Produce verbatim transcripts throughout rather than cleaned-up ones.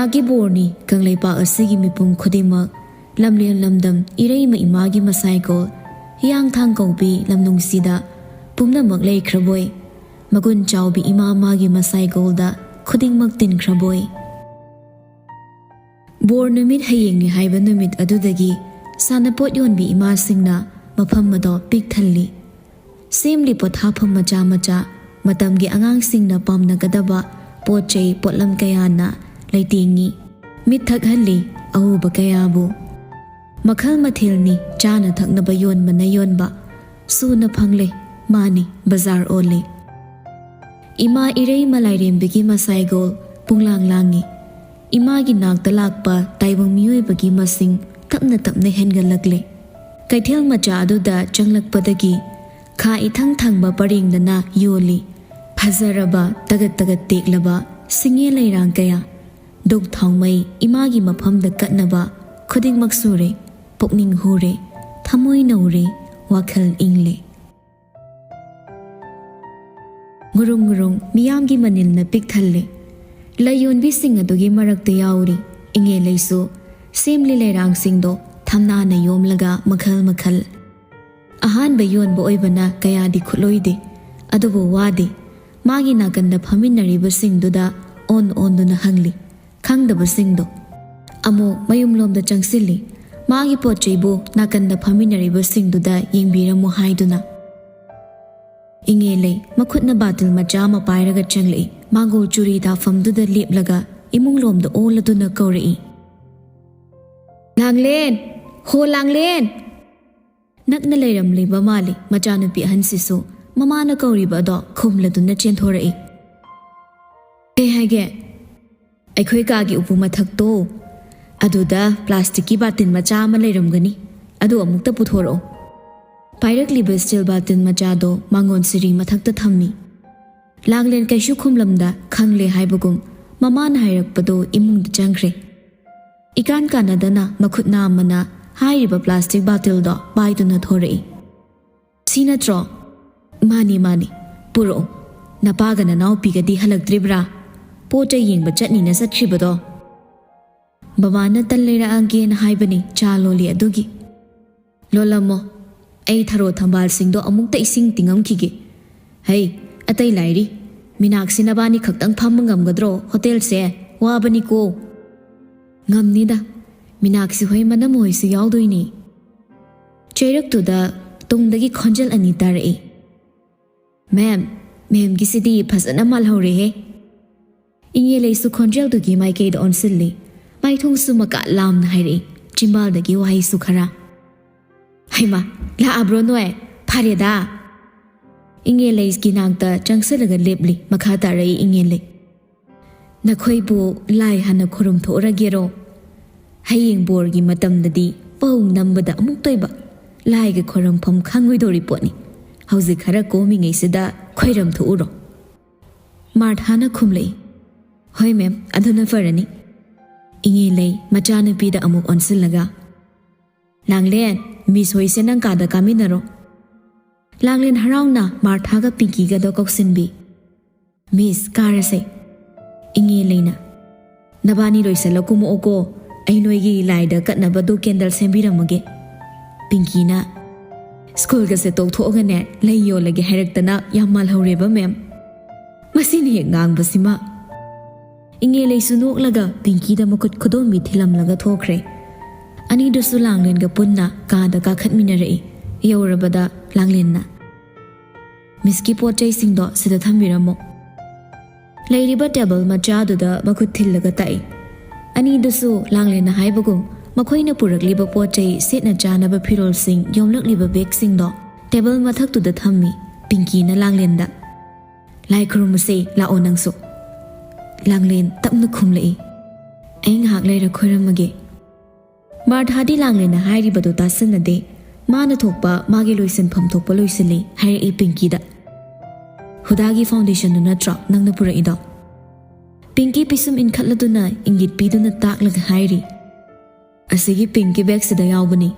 ꯃꯥꯒꯤ ꯕꯣꯔꯅꯤ ꯀꯪꯂꯩꯄꯥꯛ ꯑꯁꯤꯒꯤ ꯃꯤꯄꯨꯝ ꯈꯨꯗꯤꯡꯃꯛ꯫ ꯂꯝꯂꯦꯟ ꯂꯝꯗꯝ ꯏꯔꯩꯃ ꯏꯃꯥꯒꯤ ꯃꯁꯥꯏꯀꯣꯜ, ꯍꯤꯌꯥꯡꯊꯥꯡ ꯀꯧꯕꯤ ꯂꯝꯗꯝꯁꯤꯗ ꯄꯨꯝꯅꯃꯛ ꯂꯩꯈ꯭ꯔꯕꯣꯏ꯫ ꯃꯒꯨꯟ ꯆꯥꯎꯕꯤ ꯏꯃꯥ ꯃꯥꯒꯤ ꯃꯁꯥꯏꯀꯣꯜꯗ ꯈꯨꯗꯤꯡꯃꯛ ꯇꯤꯟꯈ꯭ꯔꯕꯣꯏ꯫ ꯕꯣꯔ ꯅꯨꯃꯤꯠ ꯍꯌꯦꯡꯅꯤ ꯍꯥꯏꯕ ꯅꯨꯃꯤꯠ ꯑꯗꯨꯗꯒꯤ ꯁꯥꯟꯅꯄꯣꯠ ꯌꯣꯟꯕꯤ ꯏꯃꯥꯁꯤꯡꯅ ꯃꯐꯝ ꯑꯗꯣ ꯄꯤꯛ ꯊꯜꯂꯤ꯫ ꯁꯦꯝꯂꯤ ꯄꯣꯊꯥꯐꯝ ꯃꯆꯥ ꯃꯆꯥ, ꯃꯇꯝꯒꯤ ꯑꯉꯥꯡꯁꯤꯡꯅ ꯄꯥꯝꯅꯒꯗꯕ ꯄꯣꯠ ꯆꯩ ꯄꯣꯠꯂꯝ ꯀꯌꯥꯅ ꯂꯩꯇꯦꯡꯉꯤ꯫ ꯃꯤꯠ ꯊꯛꯍꯜꯂꯤ ꯑꯎꯕ ꯀꯌꯥꯕꯨ꯫ ꯃꯈꯜ ꯃꯊꯦꯜꯅꯤ ꯆꯥꯅ ꯊꯛꯅꯕ ꯌꯣꯟꯕꯅ ꯌꯣꯟꯕ꯫ ꯁꯨꯅ ꯐꯪꯂꯦ, ꯃꯥꯅꯤ ꯕꯖꯥꯔ ꯑꯣꯜꯂꯦ꯫ ꯏꯃꯥ ꯏꯔꯩꯃ ꯂꯥꯏꯔꯦꯝꯕꯤꯒꯤ ꯃꯁꯥꯏꯒꯣꯜ ꯄꯨꯡꯂꯥꯡ ꯂꯥꯡꯉꯤ꯫ ꯏꯃꯥꯒꯤ ꯅꯥꯛꯇ ꯂꯥꯛꯄ ꯇꯥꯏꯕꯪ ꯃꯤꯑꯣꯏꯕꯒꯤ ꯃꯁꯤꯡ ꯇꯞꯅ ꯇꯞꯅ ꯍꯦꯟꯒꯠꯂꯛꯂꯦ꯫ ꯀꯩꯊꯦꯜ ꯃꯆꯥ ꯑꯗꯨꯗ ꯆꯪꯂꯛꯄꯗꯒꯤ ꯈꯥ ꯏꯊꯪ ꯊꯪꯕ ꯄꯔꯦꯡꯗꯅ ꯌꯣꯜꯂꯤ꯫ ꯐꯖꯔꯕ, ꯇꯒꯠ ꯇꯒꯠ ꯇꯦꯛꯂꯕ ꯁꯤꯡꯉꯦ ꯂꯩꯔꯥꯡ ꯀꯌꯥ꯫ ꯗꯨꯛ ꯊꯥꯎꯃꯩ ꯏꯃꯥꯒꯤ ꯃꯐꯝꯗ ꯀꯠꯅꯕ ꯈꯨꯗꯤꯡꯃꯛ ꯁꯨꯔꯦ꯫ ꯄꯨꯛꯅꯤꯡ ꯍꯨꯔꯦ, ꯊꯃꯣꯏ ꯅꯧꯔꯦ, ꯋꯥꯈꯜ ꯏꯪꯂꯦ꯫ ꯉꯨꯔꯨꯡ ꯉꯨꯔꯨꯡ ꯃꯤꯌꯥꯝꯒꯤ ꯃꯅꯤꯜꯅ ꯄꯤꯛ ꯊꯜꯂꯦ꯫ ꯂꯩ ꯌꯣꯟꯕꯤꯁꯤꯡ ꯑꯗꯨꯒꯤ ꯃꯔꯛꯇ ꯌꯥꯎꯔꯤ ꯏꯉꯦ ꯂꯩꯁꯨ꯫ ꯁꯦꯝꯂꯤ ꯂꯩꯔꯥꯡꯁꯤꯡꯗꯣ ꯊꯝꯅꯥꯅ ꯌꯣꯝꯂꯒ ꯃꯈꯜ ꯃꯈꯜ꯫ ꯑꯍꯥꯟꯕ ꯌꯣꯟꯕ ꯑꯣꯏꯕꯅ ꯀꯌꯥꯗꯤ ꯈꯨꯠꯂꯣꯏꯗꯦ, ꯑꯗꯨꯕꯨ ꯋꯥꯗꯦ꯫ ꯃꯥꯒꯤ ꯅꯥꯀꯟꯗ ꯐꯝꯃꯤꯟꯅꯔꯤꯕꯁꯤꯡꯗꯨꯗ ꯑꯣꯟ ꯑꯣꯟꯗꯨꯅ ꯍꯪꯂꯤ꯫ ꯈꯪꯗꯕꯁꯤꯡꯗꯣ꯫ ꯑꯃꯨꯛ ꯃꯌꯨꯝꯂꯣꯝꯗ ꯆꯪꯁꯤꯜꯂꯤ꯫ ꯃꯥꯒꯤ ꯄꯣꯠ ꯆꯩꯕꯨ ꯅꯥꯀꯟꯗ ꯐꯝꯃꯤꯟꯅꯔꯤꯕꯁꯤꯡꯗꯨꯗ ꯌꯦꯡꯕꯤꯔꯝꯃꯨ ꯍꯥꯏꯗꯨꯅ꯫ ꯏꯉꯦ ꯂꯩ ꯃꯈꯨꯠꯅ ꯕꯥꯇꯤꯜ ꯃꯆꯥ ꯑꯃ ꯄꯥꯏꯔꯒ ꯆꯪꯂꯛꯏ꯫ ꯃꯥꯡꯒꯣꯜ ꯆꯨꯔꯤ ꯇꯥꯐꯝꯗꯨꯗ ꯂꯦꯞꯂꯒ ꯏꯃꯨꯡꯂꯣꯝꯗ ꯑꯣꯜꯂꯗꯨꯅ ꯀꯧꯔꯛꯏ꯫ "ꯂꯥꯡꯂꯦꯟ! ꯍꯣ ꯂꯥꯡꯂꯦꯟ!" ꯅꯛꯅ ꯂꯩꯔꯝꯂꯤꯕ ꯃꯥꯜꯂꯤ ꯃꯆꯥꯅꯨꯄꯤ ꯑꯍꯟꯁꯤꯁꯨ꯫ ꯃꯃꯥꯅ ꯀꯧꯔꯤꯕ ꯑꯗꯣ ꯈꯨꯝꯂꯗꯨꯅ ꯆꯦꯟꯊꯣꯔꯛꯏ꯫ "ꯀꯩ ꯍꯥꯏꯒꯦ?" "ꯑꯩꯈꯣꯏ ꯀꯥꯒꯤ ꯎꯄꯨ ꯃꯊꯛꯇꯣ, ꯑꯗꯨꯗ ꯄ꯭ꯂꯥꯁꯇꯤꯛꯀꯤ ꯕꯥꯇꯤꯟ ꯃꯆꯥ ꯑꯃ ꯂꯩꯔꯝꯒꯅꯤ, ꯑꯗꯨ ꯑꯃꯨꯛꯇ ꯄꯨꯊꯣꯔꯛꯑꯣ꯫" ꯄꯥꯏꯔꯛꯂꯤꯕ ꯁ꯭ꯇꯤꯜ ꯕꯥꯇꯤꯟ ꯃꯆꯥꯗꯣ ꯃꯥꯡꯒꯣꯟ ꯁꯤꯔꯤ ꯃꯊꯛꯇ ꯊꯝꯃꯤ꯫ ꯂꯥꯡꯂꯦꯟ ꯀꯩꯁꯨ ꯈꯨꯝꯂꯝꯗ ꯈꯪꯂꯦ ꯍꯥꯏꯕꯒꯨꯝ ꯃꯃꯥꯅ ꯍꯥꯏꯔꯛꯄꯗꯣ ꯏꯃꯨꯡꯗ ꯆꯪꯈ꯭ꯔꯦ꯫ ꯏꯀꯥꯟ ꯀꯥꯟꯅꯗꯅ ꯃꯈꯨꯠ ꯅꯥꯝꯃꯅ ꯍꯥꯏꯔꯤꯕ ꯄ꯭ꯂꯥꯁꯇꯤꯛ ꯕꯥꯇꯤꯜꯗꯣ ꯄꯥꯏꯗꯨꯅ ꯊꯣꯔꯛꯏ꯫ "ꯁꯤ ꯅꯠꯇ꯭ꯔꯣ?" "ꯃꯥꯅꯤ, ꯃꯥꯅꯤ꯫ ꯄꯨꯔꯛꯑꯣ꯫ ꯅꯄꯥꯒ ꯅꯅꯥꯎꯄꯤꯒꯗꯤ ꯍꯜꯂꯛꯇ꯭ꯔꯤꯕ꯭ꯔꯥ? ꯄꯣꯠ ꯆꯩ ꯌꯦꯡꯕ ꯆꯠꯅꯤꯅ ꯆꯠꯈ꯭ꯔꯤꯕꯗꯣ?" "ꯕꯕꯥꯅ ꯇꯟ ꯂꯩꯔꯛꯑꯒꯦꯅ ꯍꯥꯏꯕꯅꯤ ꯆꯥ ꯂꯣꯜꯂꯤ ꯑꯗꯨꯒꯤ꯫" "ꯂꯣꯜꯂꯝꯃꯣ, ꯑꯩ ꯊꯔꯣ ꯊꯝꯕꯥꯜꯁꯤꯡꯗꯣ ꯑꯃꯨꯛꯇ ꯏꯁꯤꯡ ꯇꯤꯡꯉꯝꯈꯤꯒꯦ꯫ ꯍꯩ, ꯑꯇꯩ ꯂꯥꯏꯔꯤ, ꯃꯤꯅꯥꯛꯁꯤ ꯅꯕꯥꯅꯤ ꯈꯛꯇꯪ ꯐꯝꯕ ꯉꯝꯒꯗ꯭ꯔꯣ ꯍꯣꯇꯦꯜꯁꯦ? ꯋꯥꯕꯅꯤꯀꯣ꯫" "ꯉꯝꯅꯤꯗ, ꯃꯤꯅꯥꯛꯁꯤ ꯍꯣꯏ ꯃꯅꯝ ꯍꯣꯏꯁꯨ ꯌꯥꯎꯗꯣꯏꯅꯤ꯫" ꯆꯩꯔꯛꯇꯨꯗ ꯇꯨꯡꯗꯒꯤ ꯈꯣꯟꯖꯦꯜ ꯑꯅꯤ ꯇꯥꯔꯛꯏ꯫ "ꯃꯦꯝ, ꯃꯦꯝꯒꯤꯁꯤꯗꯤ ꯐꯖꯅ ꯃꯥꯜꯍꯧꯔꯦꯍꯦ꯫" ꯏꯉꯦꯂꯩꯁꯨ ꯈꯣꯟꯖꯦꯜꯗꯨꯒꯤ ꯃꯥꯏꯀꯩꯗ ꯑꯣꯟꯁꯤꯜꯂꯤ꯫ ꯃꯥꯏꯊꯣꯡꯁꯨ ꯃꯀꯥ ꯂꯥꯝꯅ ꯍꯥꯏꯔꯛꯏ, ꯆꯤꯝꯕꯥꯜꯗꯒꯤ ꯋꯥꯍꯩꯁꯨ ꯈꯔ꯫ "ꯍꯩꯃꯥ, ꯂꯥꯛꯑꯕ꯭ꯔꯣ ꯅꯣꯏ? ꯐꯔꯦꯗ꯫" ꯏꯉꯦꯂꯩꯒꯤ ꯅꯥꯛꯇ ꯆꯪꯁꯤꯜꯂꯒ ꯂꯦꯞꯂꯤ꯫ ꯃꯈꯥ ꯇꯥꯔꯛꯏ ꯏꯉꯦꯂꯩ꯫ "ꯅꯈꯣꯏꯕꯨ ꯂꯥꯏ ꯍꯥꯟꯅ ꯈꯨꯔꯨꯝꯊꯣꯛꯎꯔꯒꯦꯔꯣ? ꯍꯌꯦꯡ ꯕꯣꯔꯒꯤ ꯃꯇꯝꯗꯗꯤ ꯄꯧ ꯅꯝꯕꯗ ꯑꯃꯨꯛꯇꯣꯏꯕ ꯂꯥꯏꯒ ꯈꯣꯏꯔꯝꯐꯝ ꯈꯪꯉꯣꯏꯗꯧꯔꯤ ꯄꯣꯠꯅꯤ꯫ ꯍꯧꯖꯤꯛ ꯈꯔ ꯀꯣꯝꯃꯤꯉꯩꯁꯤꯗ ꯈꯣꯏꯔꯝꯊꯣꯛꯎꯔꯣ꯫" ꯃꯥꯔꯊꯥꯅ ꯈꯨꯝꯂꯛꯏ꯫ "ꯍꯣꯏ ꯃꯦꯝ, ꯑꯗꯨꯅ ꯐꯔꯅꯤ꯫" ꯏꯉꯦꯂꯩ ꯃꯆꯥꯅꯨꯄꯤꯗ ꯑꯃꯨꯛ ꯑꯣꯟꯁꯤꯜꯂꯒ, "ꯂꯥꯡꯂꯦꯟ, ꯃꯤꯁ ꯍꯣꯏꯁꯦ ꯅꯪ ꯀꯥꯗ ꯀꯥꯃꯤꯟꯅꯔꯣ꯫" ꯂꯥꯡꯂꯦꯟ ꯍꯔꯥꯎꯅ ꯃꯥꯔꯊꯥꯒ ꯄꯤꯡꯀꯤꯒꯗꯣ ꯀꯧꯁꯤꯟꯕꯤ꯫ "ꯃꯤꯁ, ꯀꯥꯔꯁꯦ꯫" ꯏꯉꯦꯂꯩꯅ, "ꯅꯕꯥꯅꯤ ꯂꯣꯏꯁꯜꯂ ꯀꯨꯝꯃꯛꯑꯣꯀꯣ, ꯑꯩ ꯅꯣꯏꯒꯤ ꯂꯥꯏꯗ ꯀꯠꯅꯕꯗꯣ ꯀꯦꯟꯗꯜ ꯁꯦꯝꯕꯤꯔꯝꯃꯒꯦ꯫" ꯄꯤꯡꯀꯤꯅ, "ꯁ꯭ꯀꯨꯜꯒꯁꯦ ꯇꯣꯛꯊꯣꯛꯑꯒꯅꯦ ꯂꯩ ꯌꯣꯜꯂꯒꯦ ꯍꯥꯏꯔꯛꯇꯅ ꯌꯥꯝ ꯃꯥꯜꯍꯧꯔꯦꯕ ꯃꯦꯝ꯫ ꯃꯁꯤꯅ ꯍꯦꯛ ꯉꯥꯡꯕꯁꯤꯃ꯫" ꯏꯉꯦꯂꯩꯁꯨ ꯅꯣꯛꯂꯒ ꯄꯤꯡꯀꯤꯗ ꯃꯈꯨꯠ ꯈꯨꯗꯣꯝꯕꯤ ꯊꯤꯜꯂꯝꯂꯒ ꯊꯣꯛꯈ꯭ꯔꯦ꯫ ꯑꯅꯤꯗꯨꯁꯨ ꯂꯥꯡꯂꯦꯟꯒ ꯄꯨꯟꯅ ꯀꯥꯗ ꯀꯥꯈꯠꯃꯤꯟꯅꯔꯛꯏ꯫ ꯌꯧꯔꯕꯗ ꯂꯥꯡꯂꯦꯟꯅ, "ꯃꯤꯁꯀꯤ ꯄꯣꯠ ꯆꯩꯁꯤꯡꯗꯣ ꯁꯤꯗ ꯊꯝꯕꯤꯔꯝꯃꯣ꯫" ꯂꯩꯔꯤꯕ ꯇꯦꯕꯜ ꯃꯆꯥꯗꯨꯗ ꯃꯈꯨꯠ ꯊꯤꯜꯂꯒ ꯇꯥꯛꯏ꯫ ꯑꯅꯤꯗꯨꯁꯨ ꯂꯥꯡꯂꯦꯟꯅ ꯍꯥꯏꯕꯒꯨꯝ ꯃꯈꯣꯏꯅ ꯄꯨꯔꯛꯂꯤꯕ ꯄꯣꯠ ꯆꯩ, ꯁꯦꯠꯅ ꯆꯥꯅꯕ ꯐꯤꯔꯣꯜꯁꯤꯡ, ꯌꯣꯝꯂꯛꯂꯤꯕ ꯕꯦꯒꯁꯤꯡꯗꯣ ꯇꯦꯕꯜ ꯃꯊꯛꯇꯨꯗ ꯊꯝꯃꯤ꯫ ꯄꯤꯡꯀꯤꯅ ꯂꯥꯡꯂꯦꯟꯗ, "ꯂꯥꯏ ꯈꯨꯔꯨꯝꯃꯨꯁꯦ, ꯂꯥꯛꯑꯣ ꯅꯪꯁꯨ꯫" ꯂꯥꯡꯂꯦꯟ ꯇꯞꯅ ꯈꯨꯝꯂꯛꯏ, "ꯑꯩ ꯉꯥꯏꯍꯥꯛ ꯂꯩꯔ ꯈꯨꯔꯨꯝꯃꯒꯦ꯫" ꯃꯥꯔꯊꯥꯗꯤ ꯂꯥꯡꯂꯦꯟꯅ ꯍꯥꯏꯔꯤꯕꯗꯨ ꯇꯥꯁꯟꯅꯗꯦ꯫ ꯃꯥꯅ ꯊꯣꯛꯄ ꯃꯥꯒꯤ ꯂꯣꯏꯁꯤꯟꯐꯝ ꯊꯣꯛꯄ ꯂꯣꯏꯁꯤꯜꯂꯤ, ꯍꯥꯏꯔꯛꯏ ꯄꯤꯡꯀꯤꯗ꯫ "ꯍꯨꯗꯥꯒꯤ ꯐꯥꯎꯟꯗꯦꯁꯟꯗꯨ ꯅꯠꯇ꯭ꯔꯣ ꯅꯪꯅ ꯄꯨꯔꯛꯏꯗꯣ?" ꯄꯤꯡꯀꯤ ꯄꯤꯁꯨꯝ ꯏꯟꯈꯠꯂꯗꯨꯅ ꯏꯪꯒꯤꯠ ꯄꯤꯗꯨꯅ ꯇꯥꯛꯂꯒ ꯍꯥꯏꯔꯤ, "ꯑꯁꯤꯒꯤ ꯄꯤꯡꯀꯤ ꯕꯦꯒꯁꯤꯗ ꯌꯥꯎꯕꯅꯤ꯫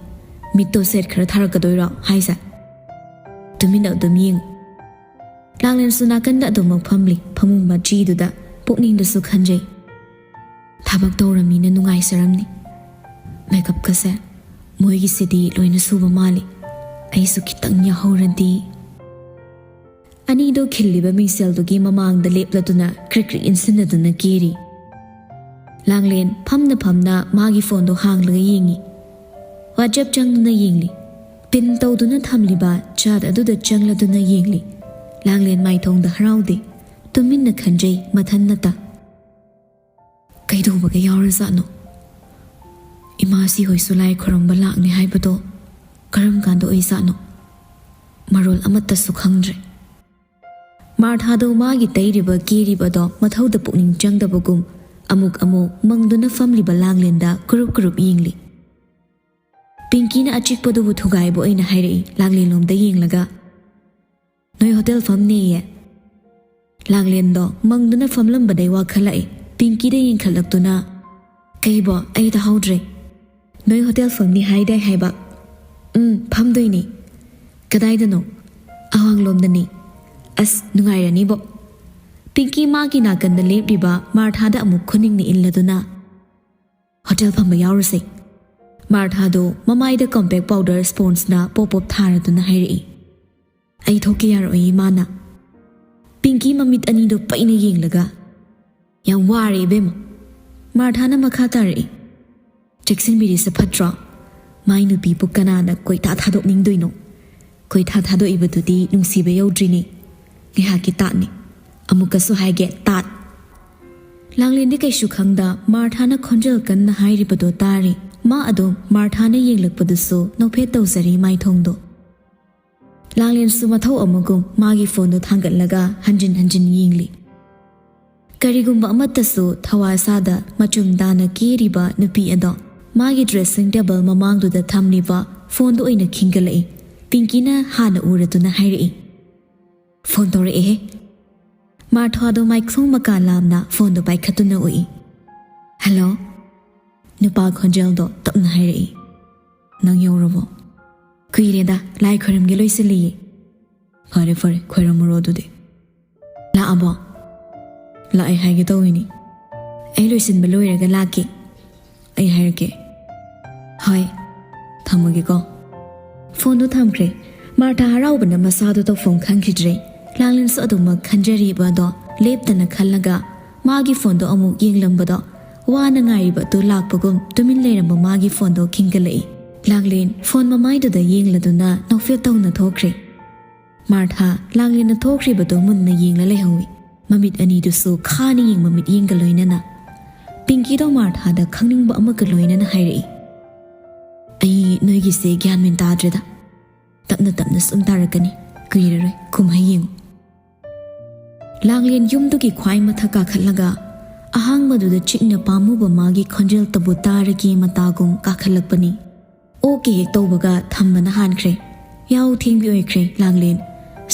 ꯃꯤꯠꯇꯣ ꯁꯦꯠ ꯈꯔ ꯊꯥꯔꯛꯀꯗꯣꯏꯔꯣ ꯍꯥꯏꯁꯦ?" ꯇꯨꯃꯤꯟꯅ ꯑꯗꯨꯝ ꯌꯦꯡꯉꯨ꯫ ꯂꯥꯡꯂꯦꯟꯁꯨ ꯅꯥꯀꯟꯗ ꯑꯗꯨꯃꯛ ꯐꯝꯂꯤ, ꯐꯃꯨꯡ ꯃꯆꯤꯗꯨꯗ ꯄꯨꯛꯅꯤꯡꯗꯁꯨ ꯈꯟꯖꯩ꯫ ꯊꯕꯛ ꯇꯧꯔꯃꯤꯅ ꯅꯨꯡꯉꯥꯏꯖꯔꯝꯅꯤ꯫ ꯃꯦꯀꯞꯀꯁꯦ ꯃꯣꯏꯒꯤꯁꯤꯗꯤ ꯂꯣꯏꯅ ꯁꯨꯕ ꯃꯥꯜꯂꯤ꯫ ꯑꯩꯁꯨ ꯈꯤꯇꯪ ꯌꯥꯍꯧꯔꯗꯤ꯫ ꯑꯅꯤꯗꯣ ꯈꯤꯜꯂꯤꯕ ꯃꯤꯡꯁꯦꯜꯗꯨꯒꯤ ꯃꯃꯥꯡꯗ ꯂꯦꯞꯂꯗꯨꯅ ꯀ꯭ꯔꯤꯛ ꯀ꯭ꯔꯤꯛ ꯏꯟꯁꯤꯟꯅꯗꯨꯅ ꯀꯦꯔꯤ꯫ ꯂꯥꯡꯂꯦꯟ ꯐꯝꯅ ꯐꯝꯅ ꯃꯥꯒꯤ ꯐꯣꯟꯗꯣ ꯍꯥꯡꯂꯒ ꯌꯦꯡꯉꯤ꯫ WhatsApp ꯆꯪꯗꯨꯅ ꯌꯦꯡꯂꯤ꯫ ꯄꯤꯟ ꯇꯧꯗꯨꯅ ꯊꯝꯂꯤꯕ ꯆꯥꯠ ꯑꯗꯨꯗ ꯆꯪꯂꯗꯨꯅ ꯌꯦꯡꯂꯤ꯫ ꯂꯥꯡꯂꯦꯟ ꯃꯥꯏꯊꯣꯡꯗ ꯍꯔꯥꯎꯗꯦ꯫ ꯇꯨꯃꯤꯟꯅ ꯈꯟꯖꯩ ꯃꯊꯟꯅꯇ꯫ ꯀꯩꯗꯧꯕꯒ ꯌꯥꯎꯔꯖꯥꯠꯅꯣ? ꯏꯃꯥꯁꯤ ꯍꯣꯏꯁꯨ ꯂꯥꯏ ꯈꯨꯔꯨꯝꯕ ꯂꯥꯛꯅꯤ ꯍꯥꯏꯕꯗꯣ ꯀꯔꯝ ꯀꯥꯟꯗ ꯑꯣꯏꯖꯥꯠꯅꯣ? ꯃꯔꯣꯜ ꯑꯃꯠꯇꯁꯨ ꯈꯪꯗ꯭ꯔꯦ꯫ ꯃꯥꯔꯊꯥꯗꯣ ꯃꯥꯒꯤ ꯇꯩꯔꯤꯕ ꯀꯦꯔꯤꯕꯗꯣ ꯃꯊꯧꯗ ꯄꯨꯛꯅꯤꯡ ꯆꯪꯗꯕꯒꯨꯝ ꯑꯃꯨꯛ ꯑꯃꯨꯛ ꯃꯪꯗꯨꯅ ꯐꯝꯂꯤꯕ ꯂꯥꯡꯂꯦꯟꯗ ꯀꯨꯔꯨꯞ ꯀꯨꯔꯨꯞ ꯌꯦꯡꯂꯤ꯫ ꯄꯤꯡꯀꯤꯅ ꯑꯆꯤꯛꯄꯗꯨꯕꯨ ꯊꯨꯒꯥꯏꯕ ꯑꯣꯏꯅ ꯍꯥꯏꯔꯛꯏ ꯂꯥꯡꯂꯦꯟꯂꯣꯝꯗ ꯌꯦꯡꯂꯒ꯫ "ꯅꯣꯏ ꯍꯣꯇꯦꯜ ꯐꯝꯅꯦꯌꯦ?" ꯂꯥꯡꯂꯦꯟꯗꯣ ꯃꯪꯗꯨꯅ ꯐꯝꯂꯝꯕꯗꯩ ꯋꯥꯈꯠꯂꯛꯏ꯫ ꯄꯤꯡꯀꯤꯗ ꯌꯦꯡꯈꯠꯂꯛꯇꯨꯅ, "ꯀꯩꯕꯣ? ꯑꯩ ꯇꯥꯍꯧꯗ꯭ꯔꯦ꯫ ꯅꯣꯏ ꯍꯣꯇꯦꯜ ꯐꯝꯅꯤ ꯍꯥꯏꯗꯥꯏ ꯍꯥꯏꯕ?" "ꯎꯝ, ꯐꯝꯗꯣꯏꯅꯦ꯫" "ꯀꯗꯥꯏꯗꯅꯣ?" "ꯑꯋꯥꯡꯂꯣꯝꯗꯅꯤ꯫" "ꯑꯁ, ꯅꯨꯡꯉꯥꯏꯔꯅꯤꯕꯣ꯫" ꯄꯤꯡꯀꯤ ꯃꯥꯒꯤ ꯅꯥꯀꯟꯗ ꯂꯦꯞꯂꯤꯕ ꯃꯥꯔꯊꯥꯗ ꯑꯃꯨꯛ ꯈꯨꯅꯤꯡꯅ ꯏꯜꯂꯗꯨꯅ, "ꯍꯣꯇꯦꯜ ꯐꯝꯕ ꯌꯥꯎꯔꯨꯁꯦ꯫" ꯃꯥꯔꯊꯥꯗꯣ ꯃꯃꯥꯏꯗ ꯀꯣꯝꯄꯦꯛ ꯄꯥꯎꯗꯔ ꯁ꯭ꯄꯣꯟꯖꯅ ꯄꯣꯞ ꯄꯣꯞ ꯊꯥꯔꯗꯨꯅ ꯍꯥꯏꯔꯛꯏ꯫ "ꯑꯩ ꯊꯣꯛꯀꯦ ꯌꯥꯔꯛꯑꯣꯏ ꯏꯃꯥꯅ꯫" ꯄꯤꯡꯀꯤ ꯃꯃꯤꯠ ꯑꯅꯤꯗꯣ ꯄꯩꯅ ꯌꯦꯡꯂꯒ, "ꯌꯥꯝ ꯋꯥꯔꯦ ꯏꯕꯦꯝꯃ꯫" ꯃꯥꯔꯊꯥꯅ ꯃꯈꯥ ꯇꯥꯔꯛꯏ, "ꯆꯦꯛꯁꯤꯟꯕꯤꯔꯤꯁꯦ ꯐꯠꯇ꯭ꯔꯣ? ꯃꯥꯏ ꯅꯨꯄꯤꯕꯨ ꯀꯅꯥꯅ ꯀꯣꯏꯊꯥ ꯊꯥꯗꯣꯛꯅꯤꯡꯗꯣꯏꯅꯣ? ꯀꯣꯏꯊꯥ ꯊꯥꯗꯣꯛꯏꯕꯗꯨꯗꯤ ꯅꯨꯡꯁꯤꯕ ꯌꯧꯗ꯭ꯔꯤꯅꯦ꯫ ꯉꯥꯏꯍꯥꯛꯀꯤ ꯇꯥꯠꯅꯤ꯫ ꯑꯃꯨꯛꯀꯁꯨ ꯍꯥꯏꯒꯦ, ꯇꯥꯠ!" ꯂꯥꯡꯂꯦꯟꯗꯤ ꯀꯩꯁꯨ ꯈꯪꯗ ꯃꯥꯔꯊꯥꯅ ꯈꯣꯟꯖꯦꯜ ꯀꯟꯅ ꯍꯥꯏꯔꯤꯕꯗꯣ ꯇꯥꯔꯤ꯫ ꯃꯥ ꯑꯗꯨꯝ ꯃꯥꯔꯊꯥꯅ ꯌꯦꯡꯂꯛꯄꯗꯨꯁꯨ ꯅꯣꯛꯐꯦꯠ ꯇꯧꯖꯔꯤ ꯃꯥꯏꯊꯣꯡꯗꯣ꯫ ꯂꯥꯡꯂꯦꯟꯁꯨ ꯃꯊꯧ ꯑꯃꯒꯨꯝ ꯃꯥꯒꯤ ꯐꯣꯟꯗꯨ ꯊꯥꯡꯒꯠꯂꯒ ꯍꯟꯖꯤꯟ ꯍꯟꯖꯤꯟ ꯌꯦꯡꯂꯤ꯫ ꯀꯔꯤꯒꯨꯝꯕ ꯑꯃꯠꯇꯁꯨ ꯊꯋꯥ ꯁꯥꯗ ꯃꯆꯨꯝ ꯇꯥꯅ ꯀꯦꯔꯤꯕ ꯅꯨꯄꯤ ꯑꯗꯣ ꯃꯥꯒꯤ ꯗ꯭ꯔꯦꯁꯤꯡ ꯇꯦꯕꯜ ꯃꯃꯥꯡꯗꯨꯗ ꯊꯝꯂꯤꯕ ꯐꯣꯟꯗꯨ ꯑꯣꯏꯅ ꯈꯤꯡꯒꯠꯂꯛꯏ꯫ ꯄꯤꯡꯀꯤꯅ ꯍꯥꯟꯅ ꯎꯔꯗꯨꯅ ꯍꯥꯏꯔꯛꯏ, "ꯐꯣꯟ ꯇꯧꯔꯛꯑꯦꯍꯦ!" ꯃꯥꯔꯊꯥꯗꯣ ꯃꯥꯏꯈꯣꯡ ꯃꯀꯥ ꯂꯥꯝꯅ ꯐꯣꯟꯗꯣ ꯄꯥꯏꯈꯠꯇꯨꯅ ꯎꯏ꯫ "ꯍꯜꯂꯣ?" ꯅꯨꯄꯥ ꯈꯣꯟꯖꯦꯜꯗꯣ ꯇꯞꯅ ꯍꯥꯏꯔꯛꯏ꯫ "ꯅꯪ ꯌꯧꯔꯕꯣ?" "ꯀꯨꯏꯔꯦꯗ, ꯂꯥꯏ ꯈꯣꯏꯔꯝꯒꯦ ꯂꯣꯏꯁꯤꯜꯂꯤꯌꯦ꯫" "ꯐꯔꯦ ꯐꯔꯦ, ꯈꯣꯏꯔꯝꯃꯨꯔꯣ ꯑꯗꯨꯗꯤ꯫" "ꯂꯥꯛꯑꯕꯣ?" "ꯂꯥꯛꯑꯦ ꯍꯥꯏꯒꯦ ꯇꯧꯋꯤꯅꯤ꯫" "ꯑꯩ ꯂꯣꯏꯁꯤꯟꯕ ꯂꯣꯏꯔꯒ ꯂꯥꯛꯀꯦ, ꯑꯩ ꯍꯥꯏꯔꯛꯀꯦ꯫ ꯍꯣꯏ, ꯊꯝꯃꯒꯦꯀꯣ꯫" ꯐꯣꯟꯗꯣ ꯊꯝꯈ꯭ꯔꯦ꯫ ꯃꯥꯔꯊꯥ ꯍꯔꯥꯎꯕꯅ ꯃꯁꯥꯗꯣ ꯇꯧꯐꯝ ꯈꯪꯈꯤꯗ꯭ꯔꯦ꯫ ꯂꯥꯡꯂꯦꯟꯁꯨ ꯑꯗꯨꯃꯛ ꯈꯟꯖꯔꯤꯕ ꯑꯗꯣ ꯂꯦꯞꯇꯅ ꯈꯜꯂꯒ ꯃꯥꯒꯤ ꯐꯣꯟꯗꯣ ꯑꯃꯨꯛ ꯌꯦꯡꯂꯝꯕꯗꯣ, ꯋꯥꯅ ꯉꯥꯏꯔꯤꯕꯗꯨ ꯂꯥꯛꯄꯒꯨꯝ ꯇꯨꯃꯤꯟ ꯂꯩꯔꯝꯕ ꯃꯥꯒꯤ ꯐꯣꯟꯗꯣ ꯈꯤꯡꯒꯠꯂꯛꯏ꯫ ꯂꯥꯡꯂꯦꯟ ꯐꯣꯟ ꯃꯃꯥꯏꯗꯨꯗ ꯌꯦꯡꯂꯗꯨꯅ ꯅꯣꯛꯐꯦꯠ ꯇꯧꯅ ꯊꯣꯛꯈ꯭ꯔꯦ꯫ ꯃꯥꯔꯊꯥ ꯂꯥꯡꯂꯦꯟꯅ ꯊꯣꯛꯈ꯭ꯔꯤꯕꯗꯨ ꯃꯨꯟꯅ ꯌꯦꯡꯂ ꯂꯩꯍꯧꯏ꯫ ꯃꯃꯤꯠ ꯑꯅꯤꯗꯨꯁꯨ ꯈꯥꯅ ꯌꯦꯡꯕ ꯃꯤꯠꯌꯦꯡꯒ ꯂꯣꯏꯅꯅ꯫ ꯄꯤꯡꯀꯤꯗꯣ ꯃꯥꯔꯊꯥꯗ ꯈꯪꯅꯤꯡꯕ ꯑꯃꯒ ꯂꯣꯏꯅꯅ ꯍꯥꯏꯔꯛꯏ, "ꯑꯩ ꯅꯣꯏꯒꯤꯁꯦ ꯒ꯭ꯌꯥꯟ ꯃꯦꯟ ꯇꯥꯗ꯭ꯔꯦꯗ꯫ ꯇꯞꯅ ꯇꯞꯅ ꯁꯨꯝ ꯇꯥꯔꯛꯀꯅꯤ, ꯀꯨꯏꯔꯔꯣꯏ, ꯀꯨꯝꯍꯩ ꯌꯦꯡꯉꯨ꯫" ꯂꯥꯡꯂꯦꯟ ꯌꯨꯝꯗꯨꯒꯤ ꯈ꯭ꯋꯥꯏ ꯃꯊꯛ ꯀꯥꯈꯠꯂꯒ ꯑꯍꯥꯡꯕꯗꯨꯗ ꯆꯤꯛꯅ ꯄꯥꯝꯃꯨꯕ ꯃꯥꯒꯤ ꯈꯣꯟꯖꯦꯜꯇꯕꯨ ꯇꯥꯔꯒꯦ ꯃꯇꯥꯒꯨꯝ ꯀꯥꯈꯠꯂꯛꯄꯅꯤ꯫ ꯑꯣꯛꯀꯦ ꯍꯦꯛ ꯇꯧꯕꯒ ꯊꯝꯕꯅ ꯍꯥꯟꯈ꯭ꯔꯦ꯫ ꯌꯥꯍꯧ ꯊꯦꯡꯕꯤ ꯑꯣꯏꯈ꯭ꯔꯦ ꯂꯥꯡꯂꯦꯟ꯫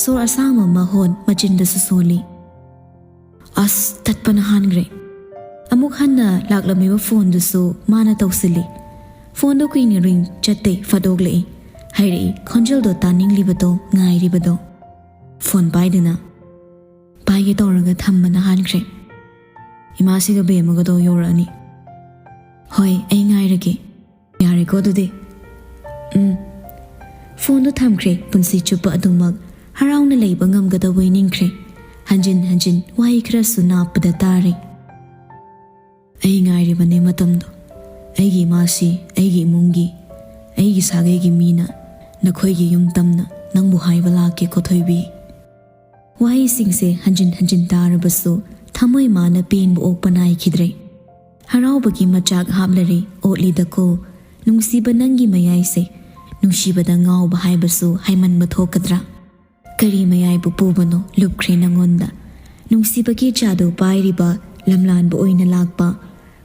ꯁꯣꯔ ꯑꯁꯥꯡꯕ ꯑꯃ ꯍꯣꯟ ꯃꯆꯤꯟꯗꯁꯨ ꯁꯣꯜꯂꯤ꯫ ꯑꯁ, ꯇꯠꯄꯅ ꯍꯥꯟꯈ꯭ꯔꯦ꯫ ꯑꯃꯨꯛ ꯍꯟꯅ ꯂꯥꯛꯂꯝꯃꯤꯕ ꯐꯣꯟꯗꯨꯁꯨ ꯃꯥꯅ ꯇꯧꯁꯤꯜꯂꯤ꯫ ꯐꯣꯟꯗꯣ ꯀꯨꯏꯅ ꯔꯤꯡ ꯆꯠꯇꯦ, ꯐꯠ ꯑꯣꯛꯂꯛꯏ꯫ ꯍꯥꯏꯔꯛꯏ, ꯈꯣꯟꯖꯦꯜꯗꯣ ꯇꯥꯅꯤꯡꯂꯤꯕꯗꯣ, ꯉꯥꯏꯔꯤꯕꯗꯣ꯫ ꯐꯣꯟ ꯄꯥꯏꯗꯅ, "ꯄꯥꯏꯒꯦ ꯇꯧꯔꯒ ꯊꯝꯕꯅ ꯍꯥꯟꯈ꯭ꯔꯦ꯫ ꯏꯃꯥꯁꯤꯒ ꯕꯦꯝꯃꯒꯗꯣ ꯌꯧꯔꯛꯑꯅꯤ꯫ ꯍꯣꯏ, ꯑꯩ ꯉꯥꯏꯔꯒꯦ꯫ ꯌꯥꯔꯦꯀꯣ ꯑꯗꯨꯗꯤ?" ꯎꯝ꯫ ꯐꯣꯟꯗꯨ ꯊꯝꯈ꯭ꯔꯦ꯫ ꯄꯨꯟꯁꯤ ꯆꯨꯞꯄ ꯑꯗꯨꯃꯛ ꯍꯔꯥꯎꯅ ꯂꯩꯕ ꯉꯝꯒꯗꯕꯣꯏ ꯅꯤꯡꯈ꯭ꯔꯦ꯫ ꯍꯟꯖꯤꯟ ꯍꯟꯖꯤꯟ ꯋꯥꯍꯩ ꯈꯔꯁꯨ ꯅꯥꯞꯄꯗ ꯇꯥꯔꯦ꯫ "ꯑꯩ ꯉꯥꯏꯔꯤꯕꯅꯦ ꯃꯇꯝꯗꯣ꯫ ꯑꯩꯒꯤ ꯏꯃꯥꯁꯤ ꯑꯩꯒꯤ ꯏꯃꯨꯡꯒꯤ, ꯑꯩꯒꯤ ꯁꯥꯒꯩꯒꯤ ꯃꯤꯅ ꯅꯈꯣꯏꯒꯤ ꯌꯨꯝ ꯇꯝꯅ ꯅꯪꯕꯨ ꯍꯥꯏꯕ ꯂꯥꯛꯀꯦꯀꯣ ꯊꯣꯏꯕꯤ꯫" ꯋꯥꯍꯩꯁꯤꯡꯁꯦ ꯍꯟꯖꯤꯟ ꯍꯟꯖꯤꯟ ꯇꯥꯔꯕꯁꯨ ꯊꯃꯣꯏ ꯃꯥꯅ ꯄꯦꯟꯕ ꯑꯣꯛꯄ ꯅꯥꯏꯈꯤꯗ꯭ꯔꯦ꯫ ꯍꯔꯥꯎꯕꯒꯤ ꯃꯆꯥꯛ ꯍꯥꯞꯂꯔꯦ ꯑꯣꯠꯂꯤꯗꯀꯣ꯫ ꯅꯨꯡꯁꯤꯕ ꯅꯪꯒꯤ ꯃꯌꯥꯏꯁꯦ, ꯅꯨꯡꯁꯤꯕꯗ ꯉꯥꯎꯕ ꯍꯥꯏꯕꯁꯨ ꯍꯥꯏꯃꯟꯕ ꯊꯣꯛꯀꯗ꯭ꯔꯥ? ꯀꯔꯤ ꯃꯌꯥꯏꯕꯨ ꯄꯨꯕꯅꯣ ꯂꯨꯞꯈ꯭ꯔꯦ ꯅꯪꯉꯣꯟꯗ꯫ ꯅꯨꯡꯁꯤꯕꯒꯤ ꯆꯥꯗꯨ ꯄꯥꯏꯔꯤꯕ ꯂꯝꯂꯥꯟꯕ ꯑꯣꯏꯅ ꯂꯥꯛꯄ,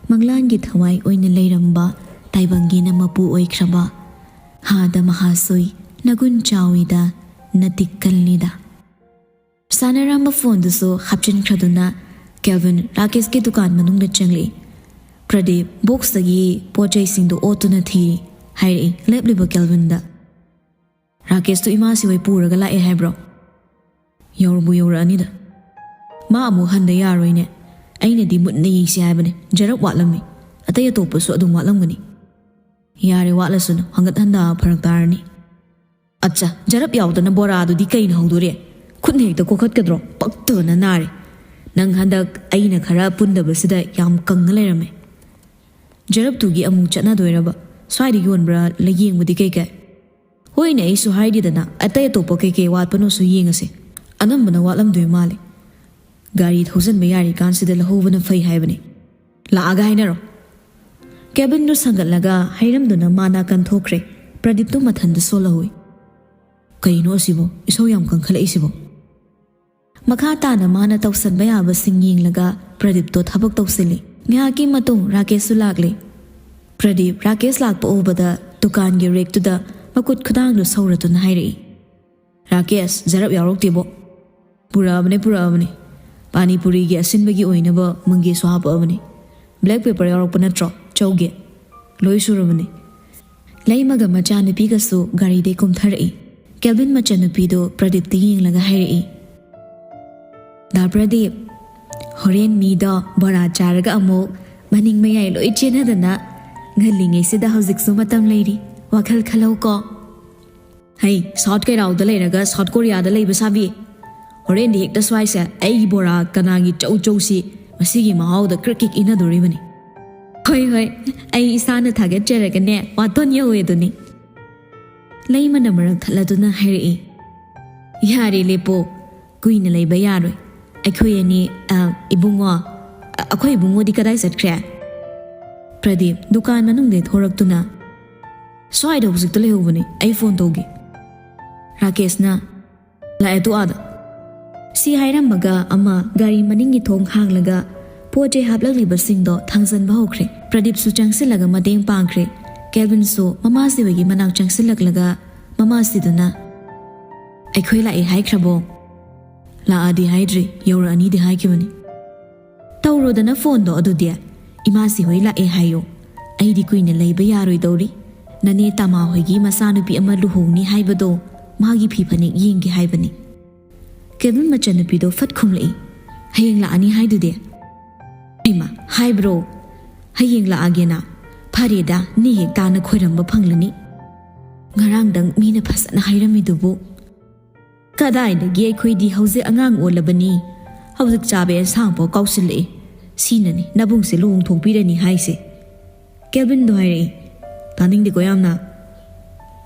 ꯃꯪꯂꯥꯟꯒꯤ ꯊꯋꯥꯏ ꯑꯣꯏꯅ ꯂꯩꯔꯝꯕ ꯇꯥꯏꯕꯪꯒꯤꯅ ꯃꯄꯨ ꯑꯣꯏꯈ꯭ꯔꯕ꯫ ꯍꯥꯗ ꯃꯍꯥꯁꯣꯏ, ꯅꯒꯨꯟ ꯆꯥꯎꯏꯗ, ꯅꯇꯤꯛ ꯀꯜꯂꯤꯗ꯫ ꯁꯥꯟꯅꯔꯝꯕ ꯐꯣꯟꯗꯨꯁꯨ ꯍꯥꯞꯆꯤꯟꯈ꯭ꯔꯗꯨꯅ ꯀꯦꯜꯚꯤꯟ ꯔꯥꯀꯦꯁꯀꯤ ꯗꯨꯀꯥꯟ ꯃꯅꯨꯡꯗ ꯆꯪꯂꯛꯏ꯫ "ꯄ꯭ꯔꯗꯤꯞ ꯕꯣꯛꯁꯇꯒꯤ ꯄꯣꯠ ꯆꯩꯁꯤꯡꯗꯨ ꯑꯣꯠꯇꯨꯅ ꯊꯤꯔꯤ," ꯍꯥꯏꯔꯛꯏ ꯂꯦꯞꯂꯤꯕ ꯀꯦꯜꯚꯤꯟꯗ꯫ "ꯔꯥꯀꯦꯁꯇꯨ ꯏꯃꯥꯁꯤ ꯍꯣꯏ ꯄꯨꯔꯒ ꯂꯥꯛꯑꯦ ꯍꯥꯏꯕ꯭ꯔꯣ?" "ꯌꯧꯔꯕꯨ ꯌꯧꯔꯛꯑꯅꯤꯗ꯫ ꯃꯥ ꯑꯃꯨꯛ ꯍꯟꯗ ꯌꯥꯔꯣꯏꯅꯦ꯫ ꯑꯩꯅꯗꯤ ꯃꯨꯟꯅ ꯌꯦꯡꯁꯤ ꯍꯥꯏꯕꯅꯤ, ꯖꯔꯞ ꯋꯥꯠꯂꯝꯃꯤ꯫ ꯑꯇꯩ ꯑꯇꯣꯞꯄꯁꯨ ꯑꯗꯨꯝ ꯋꯥꯠꯂꯝꯒꯅꯤ꯫ ꯌꯥꯔꯦ, ꯋꯥꯠꯂꯁꯨꯅꯨ, ꯍꯪꯒꯠ ꯍꯟꯗ ꯐꯔꯛ ꯇꯥꯔꯅꯤ꯫ ꯑꯠꯆꯥ, ꯖꯔꯞ ꯌꯥꯎꯗꯅ ꯕꯣꯔꯥꯗꯨꯗꯤ ꯀꯩꯅ ꯍꯧꯗꯣꯔꯤ? ꯈꯨꯠꯅ ꯍꯦꯛꯇ ꯀꯣꯛꯈꯠꯀꯗ꯭ꯔꯣ? ꯄꯛꯇꯕꯅ ꯅꯥꯔꯦ꯫ ꯅꯪ ꯍꯟꯗꯛ ꯑꯩꯅ ꯈꯔ ꯄꯨꯟꯗꯕꯁꯤꯗ ꯌꯥꯝ ꯀꯪꯉ ꯂꯩꯔꯝꯃꯦ꯫ ꯖꯔꯞꯇꯨꯒꯤ ꯑꯃꯨꯛ ꯆꯠꯅꯗꯣꯏꯔꯕ? ꯁ꯭ꯋꯥꯏꯗ ꯌꯣꯟꯕ꯭ꯔꯥ ꯂꯩꯌꯦꯡꯕꯗꯤ ꯀꯩꯀꯩ? ꯍꯣꯏꯅꯦ, ꯑꯩꯁꯨ ꯍꯥꯏꯔꯤꯗꯅ, ꯑꯇꯩ ꯑꯇꯣꯞꯄ ꯀꯩꯀꯩ ꯋꯥꯠꯄꯅꯣꯁꯨ ꯌꯦꯡꯉꯁꯦ꯫ ꯑꯅꯝꯕꯅ ꯋꯥꯠꯂꯝꯗꯣꯏ ꯃꯥꯜꯂꯦ꯫ ꯒꯥꯔꯤ ꯊꯧꯖꯟꯕ ꯌꯥꯔꯤꯀꯥꯟꯁꯤꯗ ꯂꯧꯍꯧꯕꯅ ꯐꯩ ꯍꯥꯏꯕꯅꯤ꯫ ꯂꯥꯛꯑꯒ ꯍꯥꯏꯅꯔꯣ꯫ ꯀꯦꯕꯤꯟꯗꯨ ꯁꯪꯒꯠꯂꯒ ꯍꯩꯔꯝꯗꯨꯅ ꯃꯥ ꯅꯥꯀꯟ ꯊꯣꯛꯈ꯭ꯔꯦ꯫ ꯄ꯭ꯔꯗꯤꯞꯇꯨ ꯃꯊꯟꯗ ꯁꯣꯜꯍꯧꯏ꯫ ꯀꯩꯅꯣ ꯑꯁꯤꯕꯣ? ꯏꯁꯧ ꯌꯥꯝ ꯀꯟꯈꯠꯂꯛꯏꯁꯤꯕꯣ? ꯃꯈꯥ ꯇꯥꯅ ꯃꯥꯅ ꯇꯧꯁꯟꯕ ꯌꯥꯕꯁꯤꯡ ꯌꯦꯡꯂꯒ ꯄ꯭ꯔꯗꯤꯞꯇꯣ ꯊꯕꯛ ꯇꯧꯁꯤꯜꯂꯤ꯫ ꯉꯥꯏꯍꯥꯛꯀꯤ ꯃꯇꯨꯡ ꯔꯥꯀꯦꯁꯁꯨ ꯂꯥꯛꯂꯦ꯫ ꯄ꯭ꯔꯗꯤꯞ, ꯔꯥꯀꯦꯁ ꯂꯥꯛꯄ ꯎꯕꯗ ꯗꯨꯀꯥꯟꯒꯤ ꯔꯦꯛꯇꯨꯗ ꯃꯈꯨꯠ ꯈꯨꯗꯥꯡꯗꯨ ꯁꯧꯔꯗꯨꯅ ꯍꯥꯏꯔꯛꯏ꯫ ꯔꯥꯀꯦꯁ, ꯖꯔꯞ ꯌꯥꯎꯔꯛꯇꯦꯕꯣ꯫ ꯄꯨꯔꯛꯑꯕꯅꯦ, ꯄꯨꯔꯛꯑꯕꯅꯦ꯫ ꯄꯥꯅꯤꯄꯨꯔꯤꯒꯤ ꯑꯁꯤꯟꯕꯒꯤ ꯑꯣꯏꯅꯕ ꯃꯪꯒꯦꯁꯨ ꯍꯥꯄꯛꯑꯕꯅꯦ꯫ ꯕ꯭ꯂꯦꯛ ꯄꯦꯄꯔ ꯌꯥꯎꯔꯛꯄ ꯅꯠꯇ꯭ꯔꯣ? ꯆꯧꯒꯦ꯫ ꯂꯣꯏ ꯁꯨꯔꯕꯅꯦ꯫ ꯂꯩꯃꯒ ꯃꯆꯥꯅꯨꯄꯤꯒꯁꯨ ꯒꯥꯔꯤꯗꯩ ꯀꯨꯝꯊꯔꯛꯏ꯫ ꯀꯦꯜꯚꯤꯟ ꯃꯆꯥꯅꯨꯄꯤꯗꯨ ꯄ꯭ꯔꯗꯤꯞꯇ ꯌꯦꯡꯂꯒ ꯍꯥꯏꯔꯛꯏ, "ꯗꯥ ꯄ꯭ꯔꯗꯤꯞ, ꯍꯣꯔꯦꯟ ꯃꯤꯗꯣ ꯕꯣꯔꯥ ꯆꯥꯔꯒ ꯑꯃꯨꯛ ꯃꯅꯤꯡ ꯃꯌꯥꯏ ꯂꯣꯏ ꯆꯦꯟꯅꯗꯅ ꯉꯜꯂꯤꯉꯩꯁꯤꯗ ꯍꯧꯖꯤꯛꯁꯨ ꯃꯇꯝ ꯂꯩꯔꯤ꯫ ꯋꯥꯈꯜ ꯈꯜꯍꯧꯀꯣ꯫" "ꯍꯩ, ꯁꯥꯎꯠ ꯀꯩꯔꯥꯎꯗ ꯂꯩꯔꯒ ꯁꯥꯎꯠ ꯀꯣꯔꯤꯌꯥꯗ ꯂꯩꯕ ꯁꯥꯕꯤ꯫ ꯍꯣꯔꯦꯟꯗꯤ ꯍꯦꯛꯇ ꯁ꯭ꯋꯥꯏꯁꯦ ꯑꯩꯒꯤ ꯕꯣꯔꯥ ꯀꯅꯥꯒꯤ ꯆꯧ ꯆꯧꯁꯤ ꯃꯁꯤꯒꯤ ꯃꯍꯥꯎꯗ ꯀ꯭ꯔꯤꯛ ꯀ꯭ꯔꯤꯛ ꯏꯟꯅꯗꯣꯔꯤꯕꯅꯤ꯫" "ꯍꯣꯏ, ꯍꯣꯏ, ꯑꯩ ꯏꯁꯥꯅ ꯊꯥꯒꯠꯆꯔꯒꯅꯦ ꯋꯥꯇꯣꯟ ꯌꯧꯋꯦ ꯑꯗꯨꯅꯤ꯫" ꯂꯩꯃꯅ ꯃꯔꯛ ꯊꯠꯂꯗꯨꯅ ꯍꯥꯏꯔꯛꯏ, "ꯌꯥꯔꯦ, ꯂꯦꯞꯄꯣ꯫ ꯀꯨꯏꯅ ꯂꯩꯕ ꯌꯥꯔꯣꯏ꯫ ꯑꯩꯈꯣꯏ ꯑꯅꯤ, ꯑ, ꯏꯕꯨꯡꯉꯣ, ꯑ, ꯑꯩꯈꯣꯏ ꯏꯕꯨꯡꯉꯣꯗꯤ ꯀꯗꯥꯏ ꯆꯠꯈ꯭ꯔꯦ?" ꯄ꯭ꯔꯗꯤꯞ ꯗꯨꯀꯥꯟ ꯃꯅꯨꯡꯗꯩ ꯊꯣꯔꯛꯇꯨꯅ, "ꯁ꯭ꯋꯥꯏꯗ ꯍꯧꯖꯤꯛꯇ ꯂꯩꯍꯧꯕꯅꯦ, ꯑꯩ ꯐꯣꯟ ꯇꯧꯒꯦ꯫" ꯔꯥꯀꯦꯁꯅ, "ꯂꯥꯛꯑꯦ ꯇꯣ ꯑꯥꯗ꯫" ꯁꯤ ꯍꯥꯏꯔꯝꯃꯒ ꯑꯃ ꯒꯥꯔꯤ ꯃꯅꯤꯡꯒꯤ ꯊꯣꯡ ꯍꯥꯡꯂꯒ ꯄꯣꯠ ꯆꯩ ꯍꯥꯞꯂꯛꯂꯤꯕꯁꯤꯡꯗꯣ ꯊꯥꯡꯖꯟꯕ ꯍꯧꯈ꯭ꯔꯦ꯫ ꯄ꯭ꯔꯗꯤꯞꯁꯨ ꯆꯪꯁꯤꯜꯂꯒ ꯃꯇꯦꯡ ꯄꯥꯡꯈ꯭ꯔꯦ꯫ ꯀꯦꯜꯚꯤꯟꯁꯨ ꯃꯃꯥꯁꯤ ꯍꯣꯏꯒꯤ ꯃꯅꯥꯛ ꯆꯪꯁꯤꯜꯂꯛꯂꯒ ꯃꯃꯥꯁꯤꯗꯨꯅ, "ꯑꯩꯈꯣꯏ ꯂꯥꯛꯑꯦ ꯍꯥꯏꯈ꯭ꯔꯕꯣ?" "ꯂꯥꯛꯑꯗꯤ ꯍꯥꯏꯗ꯭ꯔꯤ, ꯌꯧꯔꯛꯑꯅꯤꯗꯤ ꯍꯥꯏꯈꯤꯕꯅꯤ꯫" "ꯇꯧꯔꯣꯗꯅ ꯐꯣꯟꯗꯣ ꯑꯗꯨꯗꯤ꯫ ꯏꯃꯥꯁꯤ ꯍꯣꯏ ꯂꯥꯛꯑꯦ ꯍꯥꯏꯌꯣ꯫ ꯑꯩꯗꯤ ꯀꯨꯏꯅ ꯂꯩꯕ ꯌꯥꯔꯣꯏꯗꯧꯔꯤ꯫ ꯅꯅꯦ ꯇꯥꯃꯥ ꯍꯣꯏꯒꯤ ꯃꯆꯥꯅꯨꯄꯤ ꯑꯃ ꯂꯨꯍꯣꯡꯅꯤ ꯍꯥꯏꯕꯗꯣ, ꯃꯥꯒꯤ ꯐꯤ ꯐꯅꯦꯛ ꯌꯦꯡꯒꯦ ꯍꯥꯏꯕꯅꯤ꯫" ꯀꯦꯜꯚꯤꯟ ꯃꯆꯟꯅꯨꯄꯤꯗꯣ ꯐꯠ ꯈꯨꯝꯂꯛꯏ, "ꯍꯌꯦꯡ ꯂꯥꯛꯑꯅꯤ ꯍꯥꯏꯗꯨꯗꯤ?" ꯍꯩꯃꯥ, ꯍꯥꯏꯕ꯭ꯔꯣ? ꯍꯌꯦꯡ ꯂꯥꯛꯑꯒꯦꯅ? ꯐꯔꯦꯗ, ꯅꯦ ꯍꯦꯛ ꯇꯥꯅ ꯈꯣꯏꯔꯝꯕ ꯐꯪꯂꯅꯤ꯫ ꯉꯔꯥꯡꯗꯪ ꯃꯤꯅ ꯐꯖꯅ ꯍꯥꯏꯔꯝꯃꯤꯗꯨꯕꯨ꯫ ꯀꯗꯥꯏꯗꯒꯤ, ꯑꯩꯈꯣꯏꯗꯤ ꯍꯧꯖꯤꯛ ꯑꯉꯥꯡ ꯑꯣꯜꯂꯕꯅꯤ꯫ ꯍꯧꯖꯤꯛ ꯆꯥꯕ ꯑꯦꯟꯁꯥꯡꯐꯥꯎ ꯀꯥꯎꯁꯤꯜꯂꯛꯑꯦ꯫ ꯁꯤꯅꯅꯤ ꯅꯕꯨꯡꯁꯦ ꯂꯨꯍꯣꯡꯊꯣꯛꯄꯤꯔꯅꯤ ꯍꯥꯏꯁꯦ꯫ ꯀꯦꯜꯚꯤꯟꯗꯣ ꯍꯥꯏꯔꯛꯏ꯫ ꯇꯥꯅꯤꯡꯗꯦꯀꯣ ꯌꯥꯝꯅ꯫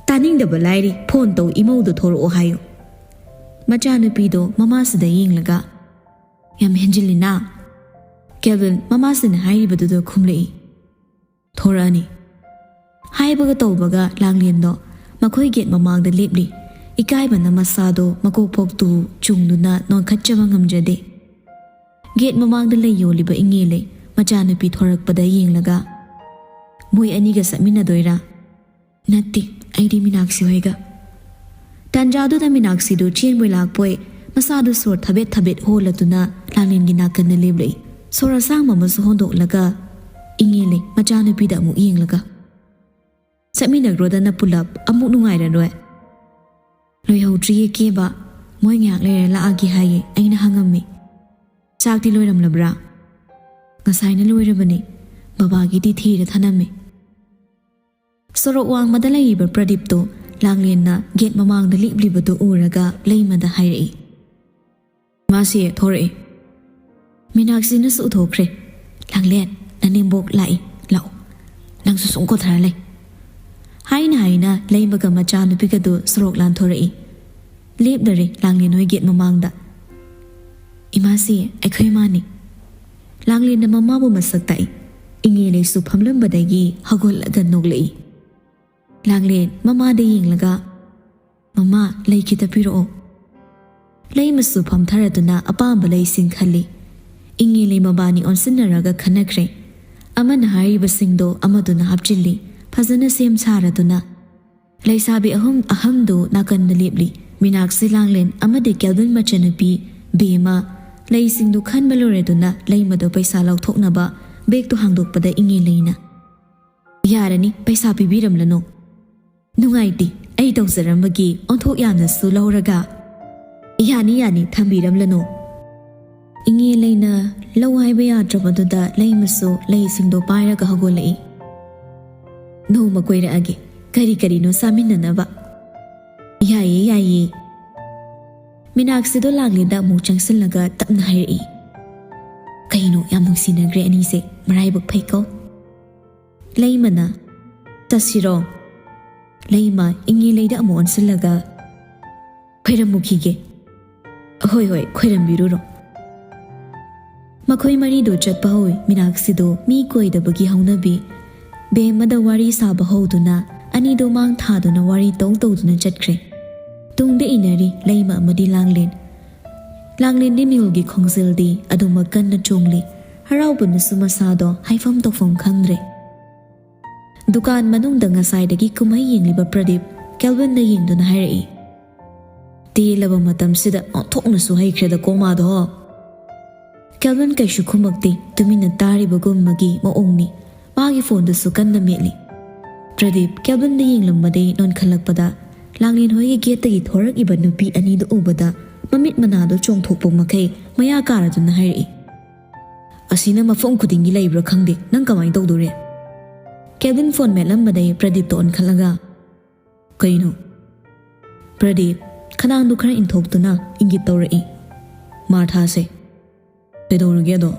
ꯇꯥꯅꯤꯡꯗꯕ ꯂꯥꯏꯔꯤ, ꯐꯣꯟ ꯇꯧ, ꯏꯃꯧꯗꯣ ꯊꯣꯔꯛꯑꯣ ꯍꯥꯏꯌꯨ꯫ ꯃꯆꯥꯅꯨꯄꯤꯗꯣ ꯃꯃꯥꯁꯤꯗ ꯌꯦꯡꯂꯒ, "ꯌꯥꯝ ꯍꯦꯟꯖꯤꯜꯂꯤꯅ꯫ ꯀꯦꯜꯚꯤꯟ ꯃꯃꯥꯁꯤꯅ ꯍꯥꯏꯔꯤꯕꯗꯨꯗ ꯈꯨꯝꯂꯛꯏ꯫ ꯊꯣꯔꯛꯑꯅꯤ꯫" ꯍꯥꯏꯕꯒ ꯇꯧꯕꯒ ꯂꯥꯡꯂꯦꯟꯗꯣ ꯃꯈꯣꯏ ꯒꯦꯠ ꯃꯃꯥꯡꯗ ꯂꯦꯞꯂꯤ꯫ ꯏꯀꯥꯏꯕꯅ ꯃꯁꯥꯗꯣ ꯃꯀꯣꯛ ꯐꯥꯎ ꯇꯨ ꯆꯨꯡꯗꯨꯅ ꯅꯣꯟꯈꯠꯆꯕ ꯉꯝꯖꯗꯦ꯫ ꯒꯦꯠ ꯃꯃꯥꯡꯗ ꯂꯩ ꯌꯣꯜꯂꯤꯕ ꯏꯉꯦꯜꯂꯩ ꯃꯆꯥꯅꯨꯄꯤ ꯊꯣꯔꯛꯄꯗ ꯌꯦꯡꯂꯒ, "ꯃꯣꯏ ꯑꯅꯤꯒ ꯆꯠꯃꯤꯟꯅꯗꯣꯏꯔꯥ?" "ꯅꯠꯇꯦ, ꯑꯩꯗꯤ ꯃꯤꯅꯥꯛꯁꯤ ꯍꯣꯏꯒ꯫" ꯇꯥꯟꯖꯥꯗꯨꯗ ꯃꯤꯅꯥꯛꯁꯤꯗꯨ ꯆꯦꯟꯕꯣꯏ ꯂꯥꯛꯄꯣꯏ ꯃꯁꯥꯗꯨ ꯁꯣꯔ ꯊꯕꯦꯠ ꯊꯕꯦꯠ ꯍꯣꯜꯂꯗꯨꯅ ꯂꯥꯡꯂꯦꯟꯒꯤ ꯅꯥꯀꯟꯗ ꯂꯦꯞꯂꯛꯏ꯫ ꯁꯣꯔ ꯑꯁꯥꯡꯕ ꯑꯃꯁꯨ ꯍꯣꯟꯗꯣꯛꯂꯒ ꯏꯉꯦꯜꯂꯩ ꯃꯆꯥꯅꯨꯄꯤꯗ ꯑꯃꯨꯛ ꯌꯦꯡꯂꯒ, "ꯆꯠꯃꯤꯟꯅꯈ꯭ꯔꯣꯗꯅ ꯄꯨꯂꯞ, ꯑꯃꯨꯛ ꯅꯨꯡꯉꯥꯏꯔꯔꯣꯏ꯫" "ꯂꯣꯏꯍꯧꯗ꯭ꯔꯤꯌꯦ ꯀꯦꯕ, ꯃꯣꯏ ꯉꯥꯏꯍꯥꯛ ꯂꯩꯔ ꯂꯥꯛꯑꯒꯦ ꯍꯥꯏꯌꯦ, ꯑꯩꯅ ꯍꯪꯉꯝꯃꯤ꯫" "ꯆꯥꯛꯇꯤ ꯂꯣꯏꯔꯝꯂꯕ꯭ꯔꯥ?" "ꯉꯁꯥꯏꯅ ꯂꯣꯏꯔꯕꯅꯤ, ꯕꯕꯥꯒꯤꯗꯤ ꯊꯤꯔ ꯊꯅꯝꯃꯤ꯫" ꯁꯣꯔꯣꯛ ꯋꯥꯡꯃꯗ ꯂꯩꯔꯤꯕ ꯄ꯭ꯔꯗꯤꯞꯇꯨ ꯂꯥꯡꯂꯦꯟꯅ ꯒꯦꯠ ꯃꯃꯥꯡꯗ ꯂꯦꯞꯂꯤꯕꯗꯨ ꯎꯔꯒ ꯂꯩꯃꯗ ꯍꯥꯏꯔꯛꯏ꯫ "ꯃꯥꯁꯤ ꯊꯣꯔꯛꯏ꯫" ꯃꯤꯅꯥꯛꯁꯤꯅꯁꯨ ꯎꯊꯣꯛꯈ꯭ꯔꯦ꯫ "ꯂꯥꯡꯂꯦꯟ, ꯅꯅꯦꯝꯕꯣꯛ ꯂꯥꯛꯏ, ꯂꯥꯛꯑꯣ, ꯅꯪꯁꯨ ꯁꯨꯝ ꯀꯣꯊꯔ ꯂꯩ꯫" ꯍꯥꯏꯅ ꯍꯥꯏꯅ ꯂꯩꯃꯒ ꯃꯆꯥꯅꯨꯄꯤꯒꯗꯨ ꯁꯣꯔꯣꯛ ꯂꯥꯟꯊꯣꯔꯛꯏ꯫ ꯂꯦꯞꯂꯔꯦ ꯂꯥꯡꯂꯦꯟ ꯍꯣꯏ ꯒꯦꯠ ꯃꯃꯥꯡꯗ꯫ "ꯏꯃꯥꯁꯤ ꯑꯩꯈꯣꯏ ꯏꯃꯥꯅꯤ꯫" ꯂꯥꯡꯂꯦꯟꯅ ꯃꯃꯥꯕꯨ ꯃꯁꯛ ꯇꯥꯛꯏ꯫ ꯏꯉꯦꯜꯂꯩꯁꯨ ꯐꯝꯂꯝꯕꯗꯒꯤ ꯍꯧꯒꯠꯂꯒ ꯅꯣꯛꯂꯛꯏ꯫ ꯂꯥꯡꯂꯦꯟ ꯃꯃꯥꯗ ꯌꯦꯡꯂꯒ, "ꯃꯃꯥ, ꯂꯩ ꯈꯤꯇ ꯄꯤꯔꯛꯑꯣ꯫" ꯂꯩꯃꯁꯨ ꯐꯝꯊꯔꯗꯨꯅ ꯑꯄꯥꯝꯕ ꯂꯩꯁꯤꯡ ꯈꯜꯂꯤ꯫ ꯏꯉꯦꯜꯂꯩ ꯃꯕꯥꯅꯤ ꯑꯣꯟꯁꯤꯟꯅꯔꯒ ꯈꯟꯅꯈ꯭ꯔꯦ꯫ ꯑꯃꯅ ꯍꯥꯏꯔꯤꯕꯁꯤꯡꯗꯣ ꯑꯃꯗꯨꯅ ꯍꯥꯞꯆꯤꯜꯂꯤ꯫ ꯐꯖꯅ ꯁꯦꯝ ꯁꯥꯔꯗꯨꯅ ꯂꯩꯁꯥꯕꯤ ꯑꯍꯨꯝ ꯑꯍꯟꯗꯨ ꯅꯥꯀꯟꯗ ꯂꯦꯞꯂꯤ꯫ ꯃꯤꯅꯥꯛꯁꯤ, ꯂꯥꯡꯂꯦꯟ ꯑꯃꯗꯤ ꯀꯦꯜꯚꯤꯟ ꯃꯆꯟꯅꯨꯄꯤ ꯕꯦꯝꯃ ꯂꯩꯁꯤꯡꯗꯨ ꯈꯟꯕ ꯂꯣꯏꯔꯗꯨꯅ ꯂꯩꯃꯗꯣ ꯄꯩꯁꯥ ꯂꯧꯊꯣꯛꯅꯕ ꯕꯦꯒꯇꯨ ꯍꯥꯡꯗꯣꯛꯄꯗ ꯏꯉꯦꯜꯂꯩꯅ, "ꯌꯥꯔꯅꯤ, ꯄꯩꯁꯥ ꯄꯤꯕꯤꯔꯝꯂꯅꯨ꯫" "ꯅꯨꯡꯉꯥꯏꯇꯦ, ꯑꯩ ꯇꯧꯖꯔꯝꯕꯒꯤ ꯑꯣꯟꯊꯣꯛ ꯌꯥꯝꯅꯁꯨ ꯂꯧꯔꯒ꯫" "ꯌꯥꯅꯤ, ꯌꯥꯅꯤ, ꯊꯝꯕꯤꯔꯝꯂꯅꯨ꯫" ꯏꯉꯦ ꯂꯩꯅ ꯂꯧ ꯍꯥꯏꯕ ꯌꯥꯗ꯭ꯔꯕꯗꯨꯗ ꯂꯩꯃꯁꯨ ꯂꯩꯁꯤꯡꯗꯣ ꯄꯥꯏꯔꯒ ꯍꯧꯒꯠꯂꯛꯏ꯫ "ꯅꯣꯡꯃ ꯀꯣꯏꯔꯛꯑꯒꯦ, ꯀꯔꯤ ꯀꯔꯤꯅꯣ ꯆꯥꯃꯤꯟꯅꯅꯕ꯫" "ꯌꯥꯏꯌꯦ, ꯌꯥꯏꯌꯦ꯫" ꯃꯤꯅꯥꯛꯁꯤꯗꯣ ꯂꯥꯡꯂꯦꯟꯗ ꯑꯃꯨꯛ ꯆꯪꯁꯤꯜꯂꯒ ꯇꯞꯅ ꯍꯥꯏꯔꯛꯏ꯫ "ꯀꯩꯅꯣ, ꯌꯥꯝ ꯅꯨꯡꯁꯤꯅꯈ꯭ꯔꯦ ꯑꯅꯤꯁꯦ, ꯃꯔꯥꯏꯕꯛ ꯐꯩꯀꯣ꯫" ꯂꯩꯃꯅ, "ꯆꯠꯁꯤꯔꯣ?" ꯂꯩꯃ ꯏꯉꯦ ꯂꯩꯗ ꯑꯃꯨꯛ ꯑꯣꯟꯁꯤꯜꯂꯒ, "ꯈꯣꯏꯔꯝꯃꯨꯈꯤꯒꯦ꯫" "ꯍꯣꯏ, ꯍꯣꯏ, ꯈꯣꯏꯔꯝꯕꯤꯔꯨꯔꯣ꯫" ꯃꯈꯣꯏ ꯃꯔꯤꯗꯣ ꯆꯠꯄ ꯍꯧꯏ꯫ ꯃꯤꯅꯥꯛꯁꯤꯗꯣ ꯃꯤ ꯀꯣꯏꯗꯕꯒꯤ ꯍꯧꯅꯕꯤ ꯕꯦꯝꯃꯗ ꯋꯥꯔꯤ ꯁꯥꯕ ꯍꯧꯗꯨꯅ ꯑꯅꯤꯗꯣ ꯃꯥꯡ ꯊꯥꯗꯨꯅ ꯋꯥꯔꯤ ꯇꯧ ꯇꯧꯗꯨꯅ ꯆꯠꯈ꯭ꯔꯦ꯫ ꯇꯨꯡꯗ ꯏꯟꯅꯔꯤ ꯂꯩꯃ ꯑꯃꯗꯤ ꯂꯥꯡꯂꯦꯟ꯫ ꯂꯥꯡꯂꯦꯟꯗꯤ ꯃꯤꯍꯨꯜꯒꯤ ꯈꯣꯡꯖꯦꯜꯗꯤ ꯑꯗꯨꯃꯛ ꯀꯟꯅ ꯆꯣꯡꯂꯤ꯫ ꯍꯔꯥꯎꯕꯅꯁꯨ ꯃꯁꯥꯗꯣ ꯍꯥꯏꯐꯝ ꯇꯧꯐꯝ ꯈꯪꯗ꯭ꯔꯦ꯫ ꯗꯨꯀꯥꯟ ꯃꯅꯨꯡꯗ ꯉꯁꯥꯏꯗꯒꯤ ꯀꯨꯝꯍꯩ ꯌꯦꯡꯂꯤꯕ ꯄ꯭ꯔꯗꯤꯞ ꯀꯦꯜꯕꯤꯟꯗ ꯌꯦꯡꯗꯨꯅ ꯍꯥꯏꯔꯛꯏ꯫ "ꯇꯦꯜꯂꯕ ꯃꯇꯝꯁꯤꯗ ꯑꯣꯟꯊꯣꯛꯅꯁꯨ ꯍꯩꯈ꯭ꯔꯦꯗꯀꯣ ꯃꯥꯗꯣ꯫" ꯀꯦꯜꯕꯤꯟ ꯀꯩꯁꯨ ꯈꯨꯝꯃꯛꯇꯦ, ꯇꯨꯃꯤꯟꯅ ꯇꯥꯔꯤꯕꯒꯨꯝꯕꯒꯤ ꯃꯑꯣꯡꯅꯤ꯫ ꯃꯥꯒꯤ ꯐꯣꯟꯗꯨꯁꯨ ꯀꯟꯅ ꯃꯦꯠꯂꯤ꯫ ꯄ꯭ꯔꯗꯤꯞ ꯀꯦꯜꯕꯤꯟꯗ ꯌꯦꯡꯂꯝꯕꯗꯒꯤ ꯅꯣꯟꯈꯠꯂꯛꯄꯗ ꯂꯥꯡꯂꯦꯟ ꯍꯣꯏꯒꯤ ꯒꯦꯠꯇꯒꯤ ꯊꯣꯔꯛꯏꯕ ꯅꯨꯄꯤ ꯑꯅꯤꯗꯨ ꯎꯕꯗ ꯃꯃꯤꯠ ꯃꯅꯥꯗꯣ ꯆꯣꯡꯊꯣꯛꯄ ꯃꯈꯩ ꯃꯌꯥ ꯀꯥꯔꯗꯨꯅ ꯍꯥꯏꯔꯛꯏ꯫ "ꯑꯁꯤꯅ ꯃꯐꯝ ꯈꯨꯗꯤꯡꯒꯤ ꯂꯩꯕ꯭ꯔꯥ ꯈꯪꯗꯦ, ꯅꯪ ꯀꯃꯥꯏꯅ ꯇꯧꯗꯣꯔꯤ?" ꯀꯦꯜꯕꯤꯟ ꯐꯣꯟ ꯃꯦꯠꯂꯝꯕꯗꯩ ꯄ꯭ꯔꯗꯤꯞꯇ ꯑꯣꯟꯈꯠꯂꯒ, "ꯀꯩꯅꯣ?" ꯄ꯭ꯔꯗꯤꯞ ꯈꯗꯥꯡꯗꯨ ꯈꯔ ꯏꯟꯊꯣꯛꯇꯨꯅ ꯏꯪꯒꯤꯠ ꯇꯧꯔꯛꯏ꯫ "ꯃꯥꯔꯊꯥꯁꯦ꯫" "ꯀꯩꯗꯧꯔꯒꯦ ꯑꯗꯣ?"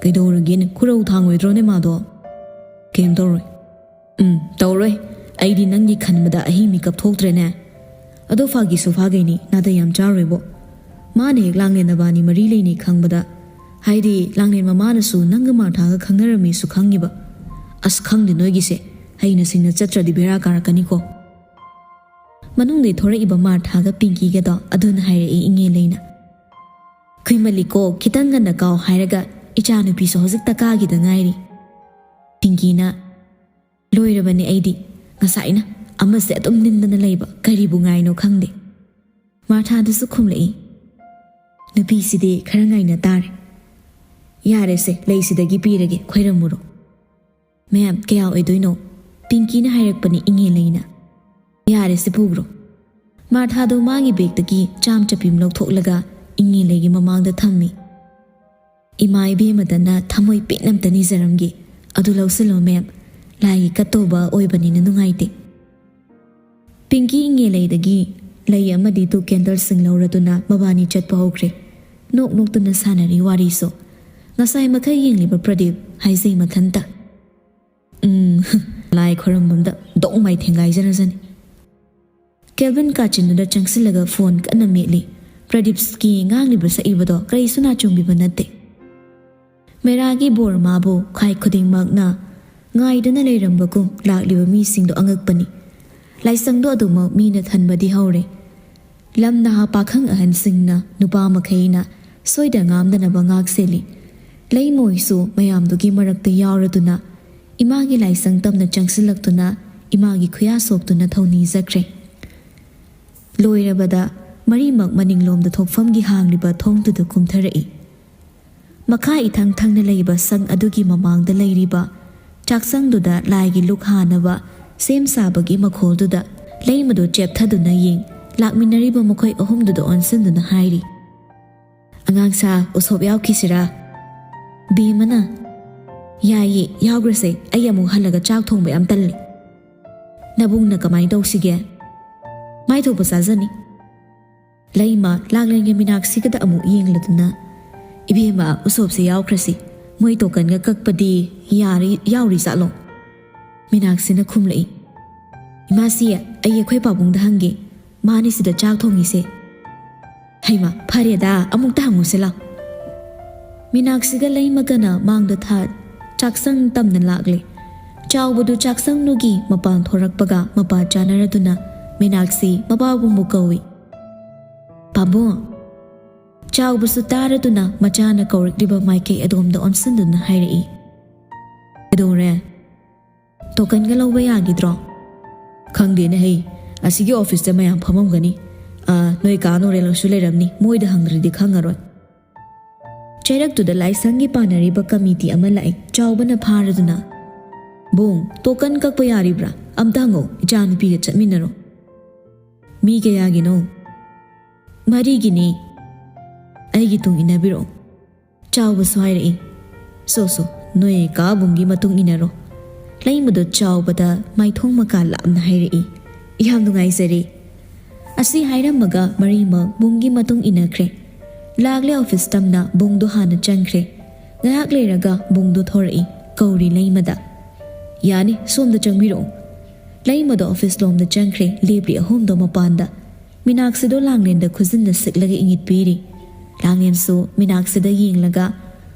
"ꯀꯩꯗꯧꯔꯒꯦꯅꯦ? ꯈꯨꯔꯧ ꯊꯥꯡꯉꯣꯏꯗ꯭ꯔꯣꯅꯦ ꯃꯥꯗꯣ?" "ꯀꯩꯝ ꯇꯧꯔꯣꯏ꯫" "ꯎꯝ, ꯇꯧꯔꯣꯏ꯫ ꯑꯩꯗꯤ ꯅꯪꯒꯤ ꯈꯟꯕꯗ ꯑꯍꯤꯡ ꯃꯤꯀꯞ ꯊꯣꯛꯇ꯭ꯔꯦꯅꯦ꯫ ꯑꯗꯣ ꯐꯥꯒꯤꯁꯨ ꯐꯥꯒꯩꯅꯤ, ꯅꯥꯇꯩ ꯌꯥꯝ ꯆꯥꯔꯣꯏꯕꯣ꯫ ꯃꯥꯅ ꯍꯦꯛ ꯂꯥꯡꯂꯦꯟ ꯅꯕꯥꯅꯤ ꯃꯔꯤ ꯂꯩꯅꯩ ꯈꯪꯕꯗ, ꯍꯥꯏꯗꯤ ꯂꯥꯡꯂꯦꯟ ꯃꯃꯥꯅꯁꯨ ꯅꯪꯒ ꯃꯥꯔꯊꯥꯒ ꯈꯪꯅꯔꯝꯃꯤꯁꯨ ꯈꯪꯉꯤꯕ꯫" "ꯑꯁ, ꯈꯪꯗꯦ ꯅꯣꯏꯒꯤꯁꯦ꯫ ꯍꯩꯅ ꯁꯤꯡꯅ ꯆꯠꯇ꯭ꯔꯗꯤ ꯕꯦꯔꯥ ꯀꯥꯔꯛꯀꯅꯤꯀꯣ꯫" ꯃꯅꯨꯡꯗꯩ ꯊꯣꯔꯛꯏꯕ ꯃꯥꯔꯊꯥꯒ ꯄꯤꯡꯀꯤꯒꯗꯣ ꯑꯗꯨꯅ ꯍꯥꯏꯔꯛꯏ ꯏꯉꯦ ꯂꯩꯅ꯫ "ꯀꯨꯏꯃꯜꯂꯤꯀꯣ, ꯈꯤꯇꯪ ꯉꯟꯅ ꯀꯥꯎ ꯍꯥꯏꯔꯒ ꯏꯆꯥꯅꯨꯄꯤꯁꯨ ꯍꯧꯖꯤꯛꯇ ꯀꯥꯒꯤꯗ ꯉꯥꯏꯔꯤ꯫" ꯄꯤꯡꯀꯤꯅ, "ꯂꯣꯏꯔꯕꯅꯦ ꯑꯩꯗꯤ꯫ ꯉꯁꯥꯏꯅ ꯑꯃꯁꯦ ꯑꯗꯨꯝ ꯅꯤꯟꯗꯅ ꯂꯩꯕ, ꯀꯔꯤꯕꯨ ꯉꯥꯏꯅꯣ ꯈꯪꯗꯦ꯫" ꯃꯥꯔꯊꯥꯗꯨꯁꯨ ꯈꯨꯝꯂꯛꯏ꯫ "ꯅꯨꯄꯤꯁꯤꯗꯤ ꯈꯔ ꯉꯥꯏꯅ ꯇꯥꯔꯦ꯫ ꯌꯥꯔꯦꯁꯦ, ꯂꯩꯁꯤꯗꯒꯤ ꯄꯤꯔꯒꯦ, ꯈꯣꯏꯔꯝꯃꯨꯔꯣ꯫" "ꯃꯦꯝ, ꯀꯌꯥ ꯑꯣꯏꯗꯣꯏꯅꯣ?" ꯄꯤꯡꯀꯤꯅ ꯍꯥꯏꯔꯛꯄꯅꯤ ꯏꯉꯦ ꯂꯩꯅ꯫ "ꯌꯥꯔꯦ, ꯁꯤ ꯄꯨꯈ꯭ꯔꯣ꯫" ꯃꯥꯔꯊꯥꯗꯣ ꯃꯥꯒꯤ ꯕꯦꯒꯇꯒꯤ ꯆꯥꯝ ꯆꯞꯄꯤ ꯑꯃ ꯂꯧꯊꯣꯛꯂꯒ ꯏꯉꯦ ꯂꯩꯒꯤ ꯃꯃꯥꯡꯗ ꯊꯝꯃꯤ꯫ "ꯏꯃꯥ ꯏꯕꯦꯝꯃꯗꯅ ꯊꯃꯣꯏ ꯄꯦꯟꯅ ꯑꯝꯇ ꯅꯤꯖꯔꯝꯒꯦ꯫ ꯑꯗꯨ ꯂꯧꯁꯤꯜꯂꯣ ꯃꯦꯝ, ꯂꯥꯏꯒꯤ ꯀꯠꯇꯧꯕ ꯑꯣꯏꯕꯅꯤꯅ ꯅꯨꯡꯉꯥꯏꯇꯦ꯫" ꯄꯤꯡꯀꯤ ꯏꯉꯦ ꯂꯩꯗꯒꯤ ꯂꯩ ꯑꯃꯗꯤ ꯇꯨ ꯀꯦꯟꯗꯜꯁꯤꯡ ꯂꯧꯔꯗꯨꯅ ꯃꯕꯥꯅꯤ ꯆꯠꯄ ꯍꯧꯈ꯭ꯔꯦ꯫ ꯅꯣꯛ ꯅꯣꯛꯇꯨꯅ ꯁꯥꯟꯅꯔꯤ ꯋꯥꯔꯤꯁꯨ꯫ ꯉꯁꯥꯏ ꯃꯈꯩ ꯌꯦꯡꯂꯤꯕ ꯄ꯭ꯔꯗꯤꯞ ꯍꯥꯏꯖꯩ ꯃꯊꯟꯇ꯫ "ꯎꯝ, ꯂꯥꯏ ꯈꯣꯏꯔꯝꯕꯝꯗ ꯗꯣꯡ ꯃꯥꯏ ꯊꯦꯡꯒꯥꯏꯖꯔꯖꯅꯤ꯫" ꯀꯦꯜꯚꯤꯟ ꯀꯥꯆꯤꯟꯗꯨꯗ ꯆꯪꯁꯤꯜꯂꯒ ꯐꯣꯟ ꯀꯟꯅ ꯃꯦꯠꯂꯤ꯫ ꯄ꯭ꯔꯗꯤꯞꯁꯀꯤ ꯉꯥꯡꯂꯤꯕ ꯁꯛꯏꯕꯗꯣ ꯀꯔꯤꯁꯨ ꯅꯥꯆꯨꯝꯕꯤꯕ ꯅꯠꯇꯦ꯫ ꯃꯦꯔꯥꯒꯤ ꯕꯣꯔ ꯃꯥꯕꯨ ꯈꯥꯏ ꯈꯨꯗꯤꯡꯃꯛꯅ ꯉꯥꯏꯗꯨꯅ ꯂꯩꯔꯝꯕꯒꯨꯝ ꯂꯥꯛꯂꯤꯕ ꯃꯤꯁꯤꯡꯗꯣ ꯑꯉꯛꯄꯅꯤ꯫ ꯂꯥꯏꯁꯪꯗꯣ ꯑꯗꯨꯃꯛ ꯃꯤꯅ ꯊꯟꯕꯗꯤ ꯍꯧꯔꯦ꯫ ꯂꯝ ꯅꯍꯥ ꯄꯥꯈꯪ ꯑꯍꯟꯁꯤꯡꯅ, ꯅꯨꯄꯥ ꯃꯈꯩꯅ ꯁꯣꯏꯗ ꯉꯥꯝꯗꯅꯕ ꯉꯥꯛ ꯁꯦꯜꯂꯤ꯫ ꯂꯩꯃꯣꯏꯁꯨ ꯃꯌꯥꯝꯗꯨꯒꯤ ꯃꯔꯛꯇ ꯌꯥꯎꯔꯗꯨꯅ ꯏꯃꯥꯒꯤ ꯂꯥꯏꯁꯪ ꯇꯝꯅ ꯆꯪꯁꯤꯜꯂꯛꯇꯨꯅ ꯏꯃꯥꯒꯤ ꯈꯨꯌꯥ ꯁꯣꯛꯇꯨꯅ ꯊꯧꯅꯤꯖꯈ꯭ꯔꯦ꯫ ꯂꯣꯏꯔꯕꯗ ꯃꯔꯤꯃꯛ ꯃꯅꯤꯡꯂꯣꯝꯗ ꯊꯣꯛꯐꯝꯒꯤ ꯍꯥꯡꯂꯤꯕ ꯊꯣꯡꯗꯨꯗ ꯀꯨꯝꯊꯔꯛꯏ꯫ ꯃꯈꯥ ꯏꯊꯪ ꯊꯪꯅ ꯂꯩꯕ ꯁꯪ ꯑꯗꯨꯒꯤ ꯃꯃꯥꯡꯗ ꯂꯩꯔꯤꯕ ꯆꯥꯛꯁꯪꯗꯨꯗ ꯂꯥꯏꯒꯤ ꯂꯨꯛ ꯍꯥꯅꯕ ꯁꯦꯝ ꯁꯥꯕꯒꯤ ꯃꯈꯣꯜꯗꯨꯗ ꯂꯩꯃꯗꯨ ꯆꯦꯞꯊꯗꯨꯅ ꯌꯦꯡ ꯂꯥꯛꯃꯤꯟꯅꯔꯤꯕ ꯃꯈꯣꯏ ꯑꯍꯨꯝꯗꯨꯗ ꯑꯣꯟꯁꯤꯟꯗꯨꯅ ꯍꯥꯏꯔꯤ, "ꯑꯉꯥꯡꯁꯥ, ꯎꯁꯣꯞ ꯌꯥꯎꯈꯤꯁꯤꯔꯥ?" ꯕꯦꯝꯃꯅ, "ꯌꯥꯏꯌꯦ, ꯌꯥꯎꯈ꯭ꯔꯁꯦ꯫ ꯑꯩ ꯑꯃꯨꯛ ꯍꯜꯂꯒ ꯆꯥꯛ ꯊꯣꯡꯕ ꯌꯥꯝ ꯇꯜꯂꯤ꯫" "ꯅꯕꯨꯡꯅ ꯀꯃꯥꯏꯅ ꯇꯧꯁꯤꯒꯦ?" "ꯃꯥꯏ ꯊꯣꯛꯄ ꯆꯥꯖꯅꯤ꯫" ꯂꯩꯃ ꯂꯥꯛꯂꯦꯟꯒꯤ ꯃꯤꯅꯥꯛꯁꯤꯒꯗ ꯑꯃꯨꯛ ꯌꯦꯡꯂꯗꯨꯅ, "ꯏꯕꯦꯝꯃ, ꯎꯁꯣꯞꯁꯦ ꯌꯥꯎꯈ꯭ꯔꯁꯤ꯫ ꯃꯣꯏ ꯇꯣꯀꯟꯒ ꯀꯛꯄꯗꯤ ꯌꯥꯔꯤ-, ꯌꯥꯎꯔꯤ ꯖꯥꯠꯂꯣ?" ꯃꯤꯅꯥꯛꯁꯤꯅ ꯈꯨꯝꯂꯛꯏ, "ꯏꯃꯥꯁꯤ, ꯑꯩ ꯑꯩꯈꯣꯏ ꯄꯥꯕꯨꯡꯗ ꯍꯪꯒꯦ꯫ ꯃꯥꯅꯤ ꯁꯤꯗ ꯆꯥꯛ ꯊꯣꯡꯉꯤꯁꯦ꯫" "ꯍꯩꯃ, ꯐꯔꯦꯗ, ꯑꯃꯨꯛꯇ ꯍꯪꯉꯨꯁꯦ ꯂꯥꯎ꯫" ꯃꯤꯅꯥꯛꯁꯤꯒ ꯂꯩꯃꯒꯅ ꯃꯥꯡꯗ ꯊꯥ ꯆꯥꯛꯁꯪ ꯇꯝꯅ ꯂꯥꯛꯂꯦ꯫ ꯆꯥꯎꯕꯗꯨ ꯆꯥꯛꯁꯪꯗꯨꯒꯤ ꯃꯄꯥꯟ ꯊꯣꯔꯛꯄꯒ ꯃꯄꯥ ꯆꯥꯅꯔꯗꯨꯅ ꯃꯤꯅꯥꯛꯁꯤ ꯃꯄꯥꯕꯨꯡꯕꯨ ꯀꯧꯏ꯫ "ꯄꯥꯕꯨꯡ!" ꯆꯥꯎꯕꯁꯨ ꯇꯥꯔꯗꯨꯅ ꯃꯆꯥꯅ ꯀꯧꯔꯛꯂꯤꯕ ꯃꯥꯏꯀꯩ ꯑꯗꯣꯝꯗ ꯑꯣꯟꯁꯤꯟꯗꯨꯅ ꯍꯥꯏꯔꯛꯏ, "ꯀꯩꯗꯧꯔꯦ? ꯇꯣꯀꯟꯒ ꯂꯧꯕ ꯌꯥꯈꯤꯗ꯭ꯔꯣ?" "ꯈꯪꯗꯦꯅꯦ ꯍꯩ, ꯑꯁꯤꯒꯤ ꯑꯣꯐꯤꯁꯇ ꯃꯌꯥꯝ ꯐꯝꯃꯝꯒꯅꯤ꯫ ꯑ, ꯅꯣꯏ ꯀꯥ ꯅꯣꯔꯦꯜꯁꯨ ꯂꯩꯔꯝꯅꯤ, ꯃꯣꯏꯗ ꯍꯪꯗ꯭ꯔꯗꯤ ꯈꯪꯉꯔꯣꯏ꯫" ꯆꯩꯔꯛꯇꯨꯗ ꯂꯥꯏꯁꯪꯒꯤ ꯄꯥꯟꯅꯔꯤꯕ ꯀꯃꯤꯇꯤ ꯑꯃ ꯂꯥꯛꯏ꯫ ꯆꯥꯎꯕꯅ ꯐꯥꯔꯗꯨꯅ, "ꯕꯨꯡ, ꯇꯣꯀꯟ ꯀꯛꯄ ꯌꯥꯔꯤꯕ꯭ꯔꯥ? ꯑꯝꯇ ꯍꯪꯉꯣ, ꯏꯆꯥꯅꯨꯄꯤꯒ ꯆꯠꯃꯤꯟꯅꯔꯣ꯫" "ꯃꯤ ꯀꯌꯥꯒꯤꯅꯣ?" "ꯃꯔꯤꯒꯤꯅꯤ꯫ ꯑꯩꯒꯤ ꯇꯨꯡ ꯏꯟꯅꯕꯤꯔꯛꯑꯣ꯫" ꯆꯥꯎꯕꯁꯨ ꯍꯥꯏꯔꯛꯏ꯫ "ꯁꯣ ꯁꯣ, ꯅꯣꯏ ꯀꯥ ꯕꯨꯡꯒꯤ ꯃꯇꯨꯡ ꯏꯟꯅꯔꯣ꯫" ꯂꯩꯃꯗꯣ ꯆꯥꯎꯕꯗ ꯃꯥꯏꯊꯣꯡ ꯃꯀꯥ ꯂꯥꯞꯅ ꯍꯥꯏꯔꯛꯏ꯫ "ꯌꯥꯝ ꯅꯨꯡꯉꯥꯏꯖꯔꯦ꯫" ꯑꯁꯤ ꯍꯥꯏꯔꯝꯃꯒ ꯃꯔꯤꯃꯛ ꯕꯨꯡꯒꯤ ꯃꯇꯨꯡ ꯏꯟꯅꯈ꯭ꯔꯦ꯫ ꯂꯥꯛꯂꯦ ꯑꯣꯐꯤꯁ ꯇꯝꯅ ꯕꯨꯡꯗꯣ ꯍꯥꯟꯅ ꯆꯪꯈ꯭ꯔꯦ꯫ ꯉꯥꯏꯍꯥꯛ ꯂꯩꯔꯒ ꯕꯨꯡꯗꯣ ꯊꯣꯔꯛꯏ, ꯀꯧꯔꯤ ꯂꯩꯃꯗ꯫ "ꯌꯥꯅꯤ, ꯁꯣꯝꯗ ꯆꯪꯕꯤꯔꯛꯑꯣ꯫" ꯂꯩꯃꯗꯣ ꯑꯣꯐꯤꯁ ꯂꯣꯝꯗ ꯆꯪꯈ꯭ꯔꯦ, ꯂꯦꯞꯂꯤ ꯑꯍꯨꯝꯗꯣ ꯃꯄꯥꯟꯗ꯫ ꯃꯤꯅꯥꯛꯁꯤꯗꯣ ꯂꯥꯡꯂꯦꯟꯗ ꯈꯨꯖꯤꯟꯅ ꯁꯤꯛꯂꯒ ꯏꯪꯒꯤꯠ ꯄꯤꯔꯤ꯫ ꯂꯥꯡꯂꯦꯟꯁꯨ ꯃꯤꯅꯥꯛꯁꯤꯗ ꯌꯦꯡꯂꯒ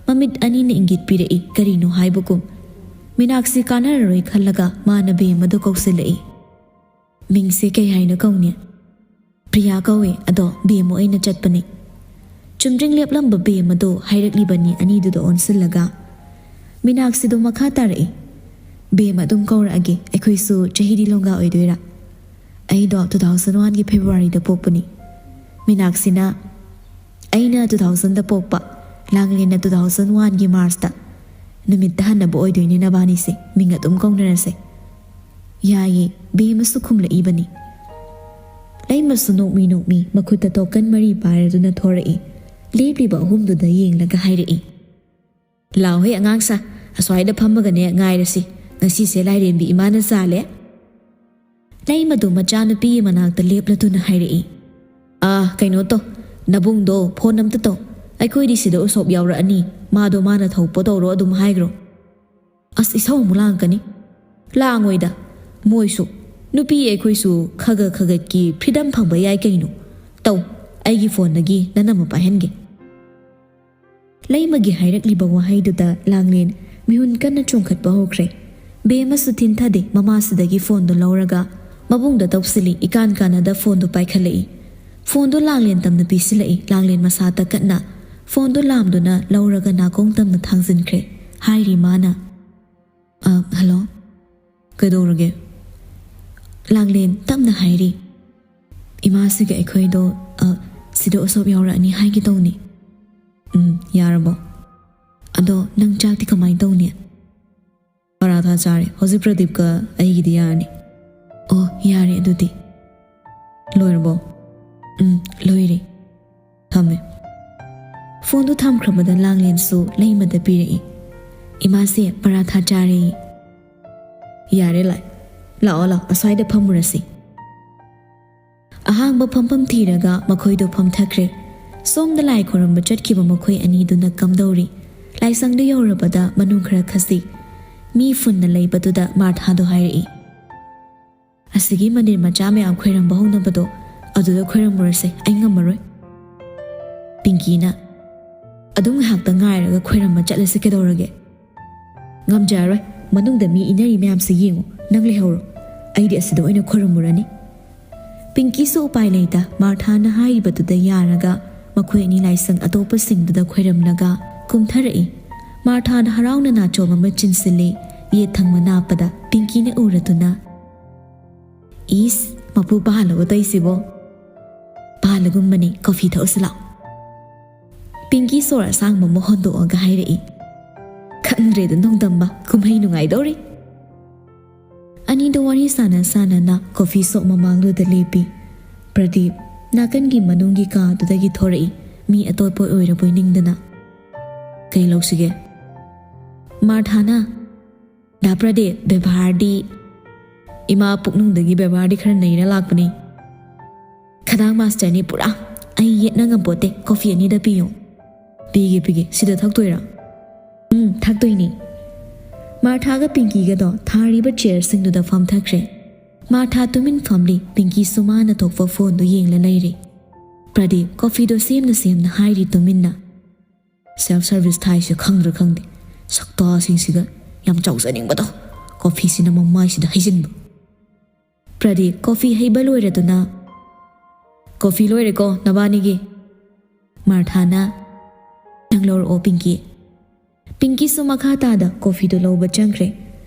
ꯃꯃꯤꯠ ꯑꯅꯤꯅ ꯏꯪꯒꯤꯠ ꯄꯤꯔꯛꯏ, ꯀꯔꯤꯅꯣ ꯍꯥꯏꯕꯒꯨꯝ꯫ ꯃꯤꯅꯥꯛꯁꯤ ꯀꯥꯟꯅꯔꯔꯣꯏ ꯈꯜꯂꯒ ꯃꯥꯅ ꯕꯦꯝꯃꯗꯣ ꯀꯧꯁꯤꯜꯂꯛꯏ꯫ "ꯃꯤꯡꯁꯦ ꯀꯩ ꯍꯥꯏꯅ ꯀꯧꯅꯤ?" "ꯄ꯭ꯔꯤꯌꯥ ꯀꯧꯏ, ꯑꯗꯣ ꯕꯦꯝꯃ ꯑꯣꯏꯅ ꯆꯠꯄꯅꯤ꯫" ꯆꯨꯝꯗ꯭ꯔꯤꯡ ꯂꯦꯞꯂꯝꯕ ꯕꯦꯝꯃꯗꯣ ꯍꯥꯏꯔꯛꯂꯤꯕꯅꯤ ꯑꯅꯤꯗꯨꯗ ꯑꯣꯟꯁꯤꯜꯂꯒ꯫ ꯃꯤꯅꯥꯛꯁꯤꯗꯣ ꯃꯈꯥ ꯇꯥꯔꯛꯏ꯫ "ꯕꯦꯝꯃ ꯑꯗꯨꯝ ꯀꯧꯔꯛꯑꯒꯦ, ꯑꯩꯈꯣꯏꯁꯨ ꯆꯍꯤꯗꯤ ꯂꯣꯡꯒꯥ ꯑꯣꯏꯗꯣꯏꯔꯥ?" "ꯑꯩꯗꯣ two thousand one ꯒꯤ ꯐꯦꯕ꯭ꯔꯨꯋꯥꯔꯤꯗ ꯄꯣꯛꯄꯅꯤ꯫" ꯃꯤꯅꯥꯛꯁꯤꯅ, "ꯑꯩꯅ two thousand ꯗ ꯄꯣꯛꯄ, ꯂꯥꯡꯂꯦꯟꯅ two thousand one ꯒꯤ ꯃꯥꯔꯁꯇ꯫ ꯅꯨꯃꯤꯠꯇ ꯍꯟꯅꯕ ꯑꯣꯏꯗꯣꯏꯅꯦ ꯅꯕꯥꯅꯤꯁꯦ, ꯃꯤꯡ ꯑꯗꯨꯝ ꯀꯧꯅꯔꯁꯦ꯫" "ꯌꯥꯏꯌꯦ꯫" ꯕꯦꯝꯃꯁꯨ ꯈꯨꯝꯂꯛꯏꯕꯅꯤ꯫ ꯂꯩꯃꯁꯨ ꯅꯣꯛꯃꯤ ꯅꯣꯛꯃꯤ ꯃꯈꯨꯠꯇ ꯇꯣꯀꯟ ꯃꯔꯤ ꯄꯥꯏꯔꯗꯨꯅ ꯊꯣꯔꯛꯏ꯫ ꯂꯦꯞꯂꯤꯕ ꯑꯍꯨꯝꯗꯨꯗ ꯌꯦꯡꯂꯒ ꯍꯥꯏꯔꯛꯏ, "ꯂꯥꯎꯍꯦ ꯑꯉꯥꯡꯁꯥ, ꯑꯁ꯭ꯋꯥꯏꯗ ꯐꯝꯃꯒꯅꯦ ꯉꯥꯏꯔꯁꯤ꯫ ꯉꯁꯤꯁꯦ ꯂꯥꯏꯔꯦꯝꯕꯤ ꯏꯃꯥꯅ ꯆꯥꯂꯦ꯫" ꯂꯩꯃꯗꯨ ꯃꯆꯥꯅꯨꯄꯤꯒꯤ ꯃꯅꯥꯛꯇ ꯂꯦꯞꯂꯗꯨꯅ ꯍꯥꯏꯔꯛꯏ, "ꯑꯥ, ꯀꯩꯅꯣ ꯇꯧ, ꯅꯕꯨꯡꯗꯣ ꯐꯣꯟ ꯑꯝꯇ ꯇꯧ꯫ ꯑꯩꯈꯣꯏꯗꯤ ꯁꯤꯗ ꯎꯁꯣꯞ ꯌꯥꯎꯔꯛꯑꯅꯤ, ꯃꯥꯗꯣ ꯃꯥꯅ ꯊꯧꯄꯣ ꯇꯧꯔꯣ ꯑꯗꯨꯝ ꯍꯥꯏꯈ꯭ꯔꯣ꯫" ꯑꯁ, ꯏꯁꯧ ꯑꯃꯨꯛ ꯂꯥꯡꯉꯛꯀꯅꯤ꯫ ꯂꯥꯡꯉꯣꯏꯗ, ꯃꯣꯏꯁꯨ, ꯅꯨꯄꯤ ꯑꯩꯈꯣꯏꯁꯨ ꯈꯒ ꯈꯒꯠꯀꯤ freedom ꯐꯪꯕ ꯌꯥꯏ ꯀꯩꯅꯣ꯫ ꯇꯧ, ꯑꯩꯒꯤ ꯐꯣꯟꯗꯒꯤ ꯅꯅꯝꯃ ꯄꯥꯏꯍꯟꯒꯦ꯫ ꯂꯩꯃꯒꯤ ꯍꯥꯏꯔꯛꯂꯤꯕ ꯋꯥꯍꯩꯗꯨꯗ ꯂꯥꯡꯂꯦꯟ ꯃꯤꯍꯨꯟ ꯀꯟꯅ ꯆꯣꯡꯈꯠꯄ ꯍꯧꯈ꯭ꯔꯦ꯫ ꯕꯦꯝꯃꯁꯨ ꯊꯤꯟꯊꯗꯦ, ꯃꯃꯥꯁꯤꯗꯒꯤ ꯐꯣꯟꯗꯨ ꯂꯧꯔꯒ ꯃꯕꯨꯡꯗ ꯇꯧꯁꯤꯜꯂꯤ, ꯏꯀꯥꯟ ꯀꯥꯟꯅꯗ ꯐꯣꯟꯗꯨ ꯄꯥꯏꯈꯠꯂꯛꯏ꯫ ꯐꯣꯟꯗꯨ ꯂꯥꯡꯂꯦꯟ ꯇꯝꯅ ꯄꯤꯁꯤꯜꯂꯛꯏ, ꯂꯥꯡꯂꯦꯟ ꯃꯁꯥ ꯇꯛꯀꯠꯅ ꯐꯣꯟꯗꯨ ꯂꯥꯝꯗꯨꯅ ꯂꯧꯔꯒ ꯅꯥꯀꯣꯡ ꯇꯝꯅ ꯊꯥꯡꯖꯤꯟꯈ꯭ꯔꯦ꯫ ꯍꯥꯏꯔꯤ ꯃꯥꯅ, "ꯑ, ꯍꯜꯂꯣ? ꯀꯩꯗꯧꯔꯒꯦ?" ꯂꯥꯡꯂꯦꯟ ꯇꯞꯅ ꯍꯥꯏꯔꯤ, "ꯏꯃꯥꯁꯤꯒ ꯑꯩꯈꯣꯏꯗꯣ, ꯑ, ꯁꯤꯗ ꯎꯁꯣꯞ ꯌꯥꯎꯔꯛꯑꯅꯤ ꯍꯥꯏꯒꯦ ꯇꯧꯅꯤ꯫" "ꯎꯝ, ꯌꯥꯔꯕꯣ? ꯑꯗꯣ ꯅꯪ ꯆꯥꯛꯇꯤ ꯀꯃꯥꯏꯅ ꯇꯧꯅꯤ?" "ꯄꯔꯥꯊꯥ ꯆꯥꯔꯦ꯫ ꯍꯧꯖꯤꯛ ꯄ꯭ꯔꯗꯤꯞꯀ ꯑꯩꯒꯤꯗꯤ ꯌꯥꯔꯅꯤ꯫" "ꯑꯣ, ꯌꯥꯔꯦ ꯑꯗꯨꯗꯤ꯫" "ꯂꯣꯏꯔꯕꯣ?" "ꯎꯝ, ꯂꯣꯏꯔꯦ꯫ ꯊꯝꯃꯦ꯫" ꯐꯣꯟꯗꯨ ꯊꯝꯈ꯭ꯔꯕꯗ ꯂꯥꯡꯂꯦꯟꯁꯨ ꯂꯩꯃꯗ ꯄꯤꯔꯛꯏ꯫ "ꯏꯃꯥꯁꯦ ꯄꯔꯥꯊꯥ ꯆꯥꯔꯦ꯫" "ꯌꯥꯔꯦ ꯂꯥꯏ, ꯂꯥꯛꯑꯣ ꯂꯥꯛꯑꯣ, ꯑꯁ꯭ꯋꯥꯏꯗ ꯐꯝꯃꯨꯔꯁꯤ꯫" ꯑꯍꯥꯡꯕ ꯐꯝꯐꯝ ꯊꯤꯔꯒ ꯃꯈꯣꯏꯗꯣ ꯐꯝꯊꯈ꯭ꯔꯦ꯫ ꯁꯣꯝꯗ ꯂꯥꯏ ꯈꯣꯏꯔꯝꯕ ꯆꯠꯈꯤꯕ ꯃꯈꯣꯏ ꯑꯅꯤꯗꯨꯅ ꯀꯝꯗꯧꯔꯤ? ꯂꯥꯏꯁꯪꯗꯨ ꯌꯧꯔꯕꯗ ꯃꯅꯨꯡ ꯈꯔ ꯈꯖꯤꯛ꯫ ꯃꯤ ꯐꯨꯟꯅ ꯂꯩꯕꯗꯨꯗ ꯃꯥꯔꯊꯥꯗꯣ ꯍꯥꯏꯔꯛꯏ, "ꯑꯁꯤꯒꯤ ꯃꯟꯗꯤꯔ ꯃꯆꯥ ꯃꯌꯥꯝ ꯈꯣꯏꯔꯝꯕ ꯍꯧꯅꯕꯗꯣ, ꯑꯗꯨꯗ ꯈꯣꯏꯔꯝꯃꯨꯔꯁꯦ, ꯑꯩ ꯉꯝꯃꯔꯣꯏ꯫" ꯄꯤꯡꯀꯤꯅ, "ꯑꯗꯨꯝ ꯉꯥꯏꯍꯥꯛꯇ ꯉꯥꯏꯔꯒ ꯈꯣꯏꯔꯝꯕ ꯆꯠꯂꯁꯤ ꯀꯩꯗꯧꯔꯒꯦ?" "ꯉꯝꯖꯔꯔꯣꯏ, ꯃꯅꯨꯡꯗ ꯃꯤ ꯏꯟꯅꯔꯤ ꯃꯌꯥꯝꯁꯤ ꯌꯦꯡꯉꯨ, ꯅꯪ ꯂꯩꯍꯧꯔꯣ, ꯑꯩꯗꯤ ꯑꯁꯤꯗ ꯑꯣꯏꯅ ꯈꯣꯏꯔꯝꯃꯨꯔꯅꯤ꯫" ꯄꯤꯡꯀꯤꯁꯨ ꯎꯄꯥꯏ ꯂꯩꯇ ꯃꯥꯔꯊꯥꯅ ꯍꯥꯏꯔꯤꯕꯗꯨꯗ ꯌꯥꯔꯒ ꯃꯈꯣꯏ ꯑꯅꯤ ꯂꯥꯏꯁꯪ ꯑꯇꯣꯞꯄꯁꯤꯡꯗꯨꯗ ꯈꯣꯏꯔꯝꯂꯒ ꯀꯨꯝꯊꯔꯛꯏ꯫ ꯃꯥꯔꯊꯥꯅ ꯍꯔꯥꯎꯅ ꯅꯥꯆꯣꯝ ꯑꯃ ꯆꯤꯟꯁꯤꯜꯂꯤ, ꯌꯦꯠ ꯊꯪꯕ ꯅꯥꯞꯄꯗ ꯄꯤꯡꯀꯤꯅ ꯎꯔꯗꯨꯅ, "ꯏꯁ, ꯃꯄꯨ ꯄꯥꯍꯜꯂꯕꯣ ꯇꯧꯏꯁꯤꯕꯣ?" "ꯄꯥꯍꯜꯂꯒꯨꯝꯕꯅꯤ, ꯀꯣꯐꯤ ꯊꯛꯎꯁꯤ ꯂꯥꯛꯑꯣ꯫" ꯄꯤꯡꯀꯤ ꯁꯣꯔ ꯑꯁꯥꯡꯕ ꯑꯃ ꯍꯣꯟꯗꯣꯛꯑꯒ ꯍꯥꯏꯔꯛꯏ, "ꯈꯪꯗ꯭ꯔꯦꯗ ꯅꯣꯡꯗꯝꯕ, ꯀꯨꯝꯍꯩ ꯅꯨꯡꯉꯥꯏꯗꯧꯔꯤ꯫" ꯑꯅꯤꯗꯣ ꯋꯥꯔꯤ ꯁꯥꯟꯅ ꯁꯥꯟꯅꯅ ꯀꯣꯐꯤ ꯁꯣꯞ ꯃꯃꯥꯡꯗꯨꯗ ꯂꯦꯞꯄꯤ꯫ ꯄ꯭ꯔꯗꯤꯞ ꯅꯥꯀꯟꯒꯤ ꯃꯅꯨꯡꯒꯤ ꯀꯥꯗꯨꯗꯒꯤ ꯊꯣꯔꯛꯏ, ꯃꯤ ꯑꯇꯣꯞꯄ ꯑꯣꯏꯔꯕꯣꯏ ꯅꯤꯡꯗꯅ꯫ "ꯀꯩ ꯂꯧꯁꯤꯒꯦ?" ꯃꯥꯔꯊꯥꯅ, "ꯗꯥ ꯄ꯭ꯔꯗꯤꯞ, ꯕꯦꯕꯥꯔꯗꯤ꯫" "ꯏꯃꯥ ꯄꯨꯛꯅꯨꯡꯗꯒꯤ ꯕꯦꯕꯥꯔꯗꯤ ꯈꯔ ꯅꯩꯔ ꯂꯥꯛꯄꯅꯤ꯫ ꯈꯗꯥꯡ ꯃꯥꯁꯇꯔꯅꯤ ꯄꯨꯔꯥ꯫ ꯑꯩ ꯌꯦꯠꯅ ꯉꯝꯄꯣꯠꯇꯦ, ꯀꯣꯐꯤ ꯑꯅꯤꯗ ꯄꯤꯌꯨ꯫" "ꯄꯤꯒꯦ, ꯄꯤꯒꯦ꯫ ꯁꯤꯗ ꯊꯛꯇꯣꯏꯔꯥ?" "ꯎꯝ, ꯊꯛꯇꯣꯏꯅꯤ꯫" ꯃꯥꯔꯊꯥꯒ ꯄꯤꯡꯀꯤꯒꯗꯣ ꯊꯥꯔꯤꯕ ꯆꯤꯌꯔꯁꯤꯡꯗꯨꯗ ꯐꯝꯊꯈ꯭ꯔꯦ꯫ ꯃꯥꯔꯊꯥ ꯇꯨꯃꯤꯟ ꯐꯝꯂꯤ, ꯄꯤꯡꯀꯤꯁꯨ ꯃꯥꯅ ꯊꯣꯛꯄ ꯐꯣꯟꯗꯨ ꯌꯦꯡꯂ ꯂꯩꯔꯤ꯫ ꯄ꯭ꯔꯗꯤꯞ ꯀꯣꯐꯤꯗꯣ ꯁꯦꯝꯅ ꯁꯦꯝꯅ ꯍꯥꯏꯔꯤ ꯇꯨꯃꯤꯟꯅ꯫ "ꯁꯦꯜꯐ ꯁꯔꯚꯤꯁ ꯊꯥꯏꯁꯦ ꯈꯪꯗ꯭ꯔꯥ ꯈꯪꯗꯦ, ꯁꯛꯇꯥꯁꯤꯡꯁꯤꯒ ꯌꯥꯝ ꯆꯥꯎꯖꯅꯤꯡꯕꯗꯣ, ꯀꯣꯐꯤꯁꯤꯅ ꯃꯃꯥꯏꯁꯤꯗ ꯍꯩꯖꯤꯟꯕ꯫" ꯄ꯭ꯔꯗꯤꯞ ꯀꯣꯐꯤ ꯍꯩꯕ ꯂꯣꯏꯔꯗꯨꯅ, "ꯀꯣꯐꯤ ꯂꯣꯏꯔꯦꯀꯣ ꯅꯕꯥꯅꯤꯒꯤ?" ꯃꯥꯔꯊꯥꯅ, "ꯅꯪ ꯂꯧꯔꯛꯑꯣ ꯄꯤꯡꯀꯤ꯫" ꯄꯤꯡꯀꯤꯁꯨ ꯃꯈꯥ ꯇꯥꯗ ꯀꯣꯐꯤꯗꯨ ꯂꯧꯕ ꯆꯪꯈ꯭ꯔꯦ꯫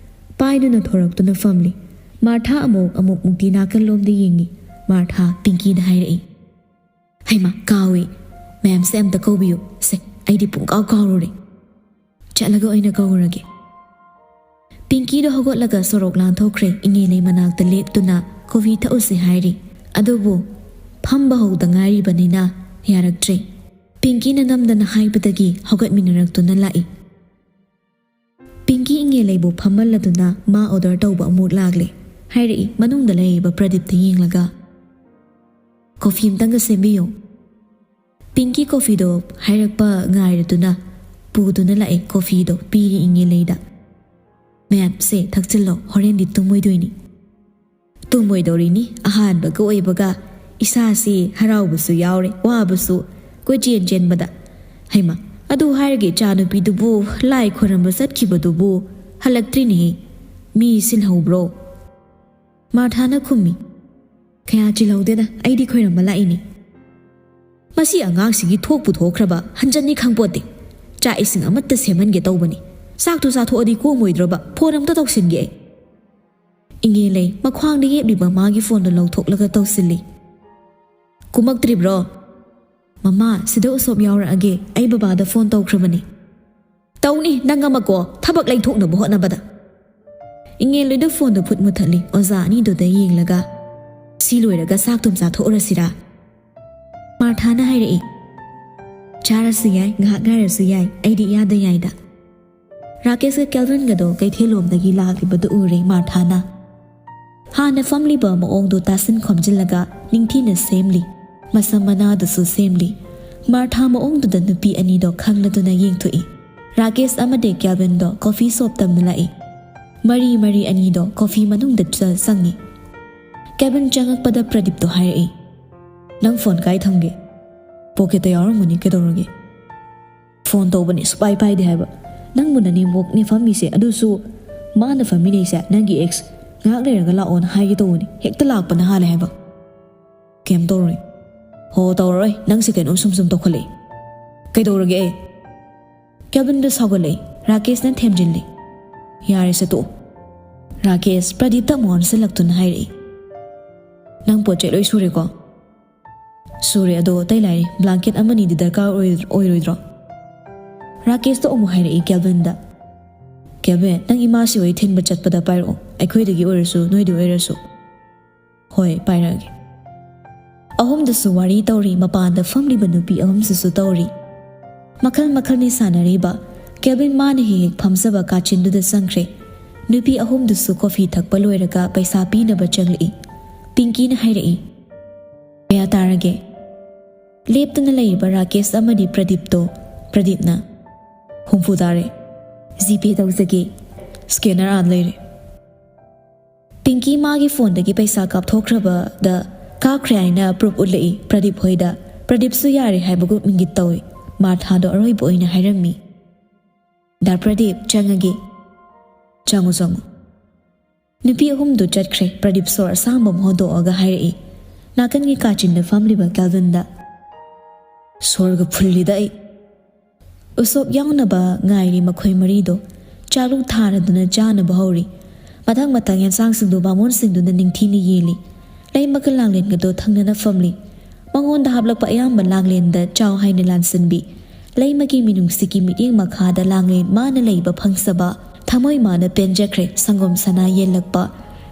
ꯄꯥꯏꯗꯨꯅ ꯊꯣꯔꯛꯇꯨꯅ ꯐꯝꯂꯤ꯫ ꯃꯥꯔꯊꯥ ꯑꯃꯨꯛ ꯑꯃꯨꯛ ꯃꯨꯛꯇꯤ ꯅꯥꯀꯜꯂꯣꯝꯗ ꯌꯦꯡꯉꯤ꯫ ꯃꯥꯔꯊꯥ ꯄꯤꯡꯀꯤꯗ ꯍꯥꯏꯔꯛꯏ, "ꯍꯩꯃꯥ, ꯀꯥꯎꯏ꯫ ꯃꯦꯝꯁꯦ ꯑꯝꯇ ꯀꯧꯕꯤꯌꯨ꯫ ꯁꯦ, ꯑꯩꯗꯤ ꯄꯨꯡꯀꯥꯎ ꯀꯥꯎꯔꯨꯔꯦ꯫ ꯆꯠꯂꯒ ꯑꯣꯏꯅ ꯀꯧꯔꯒꯦ꯫" ꯄꯤꯡꯀꯤꯗꯣ ꯍꯧꯒꯠꯂꯒ ꯁꯣꯔꯣꯛ ꯂꯥꯟꯊꯣꯛꯈ꯭ꯔꯦ꯫ ꯏꯉꯦꯂꯩ ꯃꯅꯥꯛꯇ ꯂꯦꯞꯇꯨꯅ ꯀꯣꯐꯤ ꯊꯛꯎꯁꯦ ꯍꯥꯏꯔꯤ꯫ ꯑꯗꯨꯕꯨ ꯐꯝꯕ ꯍꯧꯗ ꯉꯥꯏꯔꯤꯕꯅꯤꯅ ꯌꯥꯔꯛꯇ꯭ꯔꯦ꯫ ꯄꯤꯡꯀꯤꯅ ꯅꯝꯗꯅ ꯍꯥꯏꯕꯗꯒꯤ ꯍꯧꯒꯠꯃꯤꯟꯅꯔꯛꯇꯨꯅ ꯂꯥꯛꯏ꯫ ꯄꯤꯡꯀꯤ ꯏꯉꯦꯂꯩꯕꯨ ꯐꯝꯍꯜꯂꯗꯨꯅ ꯃꯥ ꯑꯣꯔꯗꯔ ꯇꯧꯕ ꯑꯃꯨꯛ ꯂꯥꯛꯂꯦ꯫ ꯍꯥꯏꯔꯛꯏ, ꯃꯅꯨꯡꯗ ꯂꯩꯔꯤꯕ ꯄ꯭ꯔꯗꯤꯞꯇ ꯌꯦꯡꯂꯒ, "ꯀꯣꯐꯤ ꯑꯝꯇꯪꯒ ꯁꯦꯝꯕꯤꯌꯨ꯫" ꯄꯤꯡꯀꯤ ꯀꯣꯐꯤꯗꯣ ꯍꯥꯏꯔꯛꯄ ꯉꯥꯏꯔꯗꯨꯅ ꯄꯨꯗꯨꯅ ꯂꯥꯛꯑꯦ꯫ ꯀꯣꯐꯤꯗꯣ ꯄꯤꯔꯤ ꯏꯉꯦꯂꯩꯗ꯫ "ꯃꯦꯝ, ꯁꯦ ꯊꯛꯆꯤꯜꯂꯣ, ꯍꯣꯔꯦꯟꯗꯤ ꯇꯨꯝꯃꯣꯏꯗꯣꯏꯅꯤ꯫" ꯇꯨꯝꯃꯣꯏꯗꯧꯔꯤꯅꯤ꯫ ꯑꯍꯥꯟꯕꯒ ꯑꯣꯏꯕꯒ ꯏꯁꯥꯁꯤ ꯍꯔꯥꯎꯕꯁꯨ ꯌꯥꯎꯔꯦ, ꯋꯥꯕꯁꯨ꯫ ꯀꯣꯏꯆꯦꯟ ꯆꯦꯟꯕꯗ, "ꯍꯩꯃ, ꯑꯗꯨ ꯍꯥꯏꯔꯒ ꯏꯆꯥꯅꯨꯄꯤꯗꯨꯕꯨ ꯂꯥꯏ ꯈꯣꯏꯔꯝꯕ ꯆꯠꯈꯤꯕꯗꯨꯕꯨ ꯍꯜꯂꯛꯇ꯭ꯔꯤꯅꯦꯍꯦ꯫ ꯃꯤ ꯁꯤꯜꯍꯧꯕ꯭ꯔꯣ?" ꯃꯥꯔꯊꯥꯅ ꯈꯨꯝꯃꯤ, "ꯀꯌꯥ ꯆꯤꯜꯍꯧꯗꯦꯗ, ꯑꯩꯗꯤ ꯈꯣꯏꯔꯝꯕ ꯂꯥꯛꯏꯅꯦ꯫" "ꯃꯁꯤ ꯑꯉꯥꯡꯁꯤꯒꯤ ꯊꯣꯛꯄꯨ ꯊꯣꯛꯈ꯭ꯔꯕ ꯍꯟꯖꯟꯅꯤ ꯈꯪꯄꯣꯠꯇꯦ꯫ ꯆꯥꯛ ꯏꯁꯤꯡ ꯑꯃꯠꯇ ꯁꯦꯝꯍꯟꯒꯦ ꯇꯧꯕꯅꯤ꯫ ꯆꯥꯛꯇꯨ ꯆꯥꯊꯣꯛꯑꯗꯤ ꯀꯣꯝꯃꯣꯏꯗ꯭ꯔꯕ? ꯐꯣꯟ ꯑꯝꯇ ꯇꯧꯁꯤꯟꯒꯦ ꯑꯩ꯫" ꯏꯉꯦꯂꯩ ꯃꯈ꯭ꯋꯥꯡꯗ ꯌꯦꯞꯂꯤꯕ ꯃꯥꯒꯤ ꯐꯣꯟꯗꯨ ꯂꯧꯊꯣꯛꯂꯒ ꯇꯧꯁꯤꯜꯂꯤ꯫ "ꯀꯨꯝꯃꯛꯇ꯭ꯔꯤꯕ꯭ꯔꯣ?" "ꯃꯃꯥ, ꯁꯤꯗ ꯎꯁꯣꯞ ꯌꯥꯎꯔꯛꯑꯒꯦ꯫ ꯑꯩ ꯕꯕꯥꯗ ꯐꯣꯟ ꯇꯧꯈ꯭ꯔꯕꯅꯤ꯫" "ꯇꯧꯅꯤ ꯅꯪ ꯑꯃꯀꯣ, ꯊꯕꯛ ꯂꯩꯊꯣꯛꯅꯕ ꯍꯣꯠꯅꯕꯗ꯫" ꯏꯉꯦꯜꯂꯣꯏꯗ ꯐꯣꯟꯗꯨ ꯐꯨꯠ ꯃꯨꯠꯊꯠꯂꯤ꯫ ꯑꯣꯖꯥ ꯑꯅꯤꯗꯨꯗ ꯌꯦꯡꯂꯒ, "ꯁꯤ ꯂꯣꯏꯔꯒ ꯆꯥꯛ ꯇꯨꯝ ꯆꯥꯊꯣꯛꯎꯔꯁꯤꯔꯥ?" ꯃꯥꯔꯊꯥꯅ ꯍꯥꯏꯔꯛꯏ, "ꯆꯥꯔꯁꯨ ꯌꯥꯏ, ꯉꯥꯏꯍꯥꯛ ꯉꯥꯏꯔꯁꯨ ꯌꯥꯏ, ꯑꯩꯗꯤ ꯏꯌꯥꯗ ꯌꯥꯏꯗ꯫" ꯔꯥꯀꯦꯁꯀ ꯀꯦꯜꯚꯤꯟꯒꯗꯣ ꯀꯩꯊꯦꯜꯂꯣꯝꯗꯒꯤ ꯂꯥꯛꯂꯤꯕꯗꯨ ꯎꯔꯦ ꯃꯥꯔꯊꯥꯅ꯫ ꯍꯥꯟꯅ ꯐꯝꯂꯤꯕ ꯃꯑꯣꯡꯗꯨ ꯇꯥꯁꯤꯟ ꯈꯣꯝꯖꯤꯜꯂꯒ ꯅꯤꯡꯊꯤꯅ ꯁꯦꯝꯂꯤ꯫ ꯃꯁꯝ ꯃꯅꯥꯗꯨꯁꯨ ꯁꯦꯝꯂꯤ꯫ ꯃꯥꯔꯊꯥ ꯃꯑꯣꯡꯗꯨꯗ ꯅꯨꯄꯤ ꯑꯅꯤꯗꯣ ꯈꯪꯂꯗꯨꯅ ꯌꯦꯡꯊꯣꯛꯏ꯫ ꯔꯥꯀꯦꯁ ꯑꯃꯗꯤ ꯀꯦꯜꯚꯤꯟꯗꯣ ꯀꯣꯐꯤ ꯁꯣꯞ ꯇꯝꯅ ꯂꯥꯛꯏ꯫ ꯃꯔꯤ ꯃꯔꯤ ꯑꯅꯤꯗꯣ ꯀꯣꯐꯤ ꯃꯅꯨꯡꯗ ꯆ-, ꯆꯪꯉꯤ꯫ ꯀꯦꯜꯚꯤꯟ ꯆꯪꯉꯛꯄꯗ ꯄ꯭ꯔꯗꯤꯞꯇꯣ ꯍꯥꯏꯔꯛꯏ, "ꯅꯪ ꯐꯣꯟ ꯀꯥꯏ ꯊꯝꯒꯦ?" "ꯄꯣꯀꯦꯠꯇ ꯌꯥꯎꯔꯝꯒꯅꯤ, ꯀꯩꯗꯧꯔꯒꯦ?" "ꯐꯣꯟ ꯇꯧꯕꯅꯦ, ꯁꯨꯄꯥꯏ ꯄꯥꯏꯗꯦ ꯍꯥꯏꯕ꯫ ꯅꯪꯕꯨ ꯅꯅꯦꯝꯕꯣꯛꯅꯦ ꯐꯝꯃꯤꯁꯦ, ꯑꯗꯨꯁꯨ ꯃꯥꯅ ꯐꯝꯃꯤꯟꯅꯩꯁꯦ ꯅꯪꯒꯤ ꯑꯦꯛꯁ꯫ ꯉꯥꯏꯍꯥꯛ ꯂꯩꯔꯒ ꯂꯥꯛꯑꯣꯅ ꯍꯥꯏꯒꯦ ꯇꯧꯕꯅꯤ, ꯍꯦꯛꯇ ꯂꯥꯛꯄꯅ ꯍꯥꯜꯂꯦ ꯍꯥꯏꯕ꯫" "ꯀꯩꯝ ꯇꯧꯔꯣꯏ꯫" "ꯍꯣ, ꯇꯧꯔꯔꯣꯏ, ꯅꯪꯁꯦ ꯀꯩꯅꯣꯝ ꯁꯨꯝ ꯁꯨꯝ ꯇꯧꯈꯠꯂꯛꯏ꯫" "ꯀꯩꯗꯧꯔꯒꯦ ꯑꯩ?" ꯀꯦꯜꯚꯤꯟꯗꯣ ꯁꯥꯎꯒꯠꯂꯛꯏ꯫ ꯔꯥꯀꯦꯁꯅ ꯊꯦꯝꯖꯤꯜꯂꯤ꯫ "ꯌꯥꯔꯦꯁꯦ, ꯇꯣꯛꯑꯣ꯫" ꯔꯥꯀꯦꯁ ꯄ꯭ꯔꯗꯤꯞꯇ ꯑꯃꯨꯛ ꯑꯣꯟꯁꯤꯜꯂꯛꯇꯨꯅ ꯍꯥꯏꯔꯛꯏ, "ꯅꯪ ꯄꯣꯠ ꯆꯩ ꯂꯣꯏ ꯁꯨꯔꯦꯀꯣ?" "ꯁꯨꯔꯦ, ꯑꯗꯣ ꯑꯇꯩ ꯂꯥꯏꯔꯤ, ꯕ꯭ꯂꯥꯡꯀꯦꯠ ꯑꯃꯅꯤꯗꯤ ꯗꯔꯀꯥꯔ ꯑꯣꯏ-, ꯑꯣꯏꯔꯣꯏꯗ꯭ꯔꯣ?" ꯔꯥꯀꯦꯁꯇꯣ ꯑꯃꯨꯛ ꯍꯥꯏꯔꯛꯏ ꯀꯦꯜꯚꯤꯟꯗ, "ꯀꯦꯜꯚꯤꯟ, ꯅꯪ ꯏꯃꯥꯁꯤ ꯍꯣꯏ ꯊꯤꯟꯕ ꯆꯠꯄꯗ ꯄꯥꯏꯔꯛꯑꯣ, ꯑꯩꯈꯣꯏꯗꯒꯤ ꯑꯣꯏꯔꯁꯨ ꯅꯣꯏꯗꯒꯤ ꯑꯣꯏꯔꯁꯨ꯫" "ꯍꯣꯏ, ꯄꯥꯏꯔꯛꯑꯒꯦ꯫" ꯑꯍꯨꯝꯗꯨꯁꯨ ꯋꯥꯔꯤ ꯇꯧꯔꯤ, ꯃꯄꯥꯟꯗ ꯐꯝꯂꯤꯕ ꯅꯨꯄꯤ ꯑꯍꯨꯝꯁꯤꯁꯨ ꯇꯧꯔꯤ꯫ ꯃꯈꯜ ꯃꯈꯜꯅꯤ ꯁꯥꯟꯅꯔꯤꯕ꯫ ꯀꯦꯜꯚꯤꯟ ꯃꯥꯅ ꯍꯦꯛ ꯍꯦꯛ ꯐꯝꯖꯕ ꯀꯥꯆꯤꯟꯗꯨꯗ ꯆꯪꯈ꯭ꯔꯦ꯫ ꯅꯨꯄꯤ ꯑꯍꯨꯝꯗꯨꯁꯨ ꯀꯣꯐꯤ ꯊꯛꯄ ꯂꯣꯏꯔꯒ ꯄꯩꯁꯥ ꯄꯤꯅꯕ ꯆꯪꯂꯛꯏ꯫ ꯄꯤꯡꯀꯤꯅ ꯍꯥꯏꯔꯛꯏ, "ꯀꯌꯥ ꯇꯥꯔꯒꯦ?" ꯂꯦꯞꯇꯅ ꯂꯩꯔꯤꯕ ꯔꯥꯀꯦꯁ ꯑꯃꯗꯤ ꯄ꯭ꯔꯗꯤꯞꯇꯣ꯫ ꯄ꯭ꯔꯗꯤꯞꯅ, "ꯍꯨꯝꯐꯨ ꯇꯥꯔꯦ꯫ ꯖꯤꯄꯦ ꯇꯧꯖꯒꯦ꯫ ꯁ꯭ꯀꯦꯅꯔ ꯑꯥ ꯂꯩꯔꯦ꯫" ꯄꯤꯡꯀꯤ ꯃꯥꯒꯤ ꯐꯣꯟꯗꯒꯤ ꯄꯩꯁꯥ ꯀꯥꯞꯊꯣꯛꯈ꯭ꯔꯕꯗ ꯀꯥꯞꯈ꯭ꯔꯦ ꯍꯥꯏꯅ ꯄ꯭ꯔꯨꯞ ꯎꯠꯂꯛꯏ ꯄ꯭ꯔꯗꯤꯞ ꯍꯣꯏꯗ꯫ ꯄ꯭ꯔꯗꯤꯞꯁꯨ ꯌꯥꯔꯦ ꯍꯥꯏꯕꯒꯨꯝ ꯏꯪꯒꯤꯠ ꯇꯧꯏ꯫ ꯃꯥꯔꯊꯥꯗꯣ ꯑꯔꯣꯏꯕ ꯑꯣꯏꯅ ꯍꯥꯏꯔꯝꯃꯤ, "ꯗꯥ ꯄ꯭ꯔꯗꯤꯞ, ꯆꯪꯉꯒꯦ꯫" "ꯆꯪꯉꯨ, ꯆꯪꯉꯨ꯫" ꯅꯨꯄꯤ ꯑꯍꯨꯝꯗꯨ ꯆꯠꯈ꯭ꯔꯦ꯫ ꯄ꯭ꯔꯗꯤꯞ ꯁꯣꯔ ꯑꯁꯥꯡꯕ ꯑꯃ ꯍꯣꯟꯗꯣꯛꯑꯒ ꯍꯥꯏꯔꯛꯏ ꯅꯥꯀꯟꯒꯤ ꯀꯥꯆꯤꯟꯗ ꯐꯝꯂꯤꯕ ꯀꯦꯜꯚꯤꯟꯗ, "ꯁꯣꯔꯒ ꯐꯨꯜꯂꯤꯗ ꯑꯩ꯫" ꯎꯁꯣꯞ ꯌꯥꯎꯅꯕ ꯉꯥꯏꯔꯤ ꯃꯈꯣꯏ ꯃꯔꯤꯗꯣ꯫ ꯆꯥꯛꯂꯨꯛ ꯊꯥꯔꯗꯨꯅ ꯆꯥꯅꯕ ꯍꯧꯔꯤ꯫ ꯃꯊꯪ ꯃꯊꯪ ꯌꯦꯟꯁꯥꯡꯁꯤꯡꯗꯨ ꯕꯥꯃꯣꯟꯁꯤꯡꯗꯨꯅ ꯅꯤꯡꯊꯤꯅ ꯌꯦꯜꯂꯤ꯫ ꯂꯩꯃꯒ ꯂꯥꯡꯂꯦꯟꯒꯗꯣ ꯊꯪꯅꯅ ꯐꯝꯂꯤ꯫ ꯃꯉꯣꯟꯗ ꯍꯥꯞꯂꯛꯄ ꯑꯌꯥꯝꯕ ꯂꯥꯡꯂꯦꯟꯗ ꯆꯥꯎ ꯍꯥꯏꯅ ꯂꯥꯟꯁꯤꯟꯕꯤ꯫ ꯂꯩꯃꯒꯤ ꯃꯤꯅꯨꯡꯁꯤꯒꯤ ꯃꯤꯠꯌꯦꯡ ꯃꯈꯥꯗ ꯂꯥꯡꯂꯦꯟ ꯃꯥꯅ ꯂꯩꯕ ꯐꯪꯖꯕ ꯊꯃꯣꯏ ꯃꯥꯅ ꯄꯦꯟꯖꯈ꯭ꯔꯦ꯫ ꯁꯪꯒꯣꯝ ꯁꯅꯥ ꯌꯦꯜꯂꯛꯄ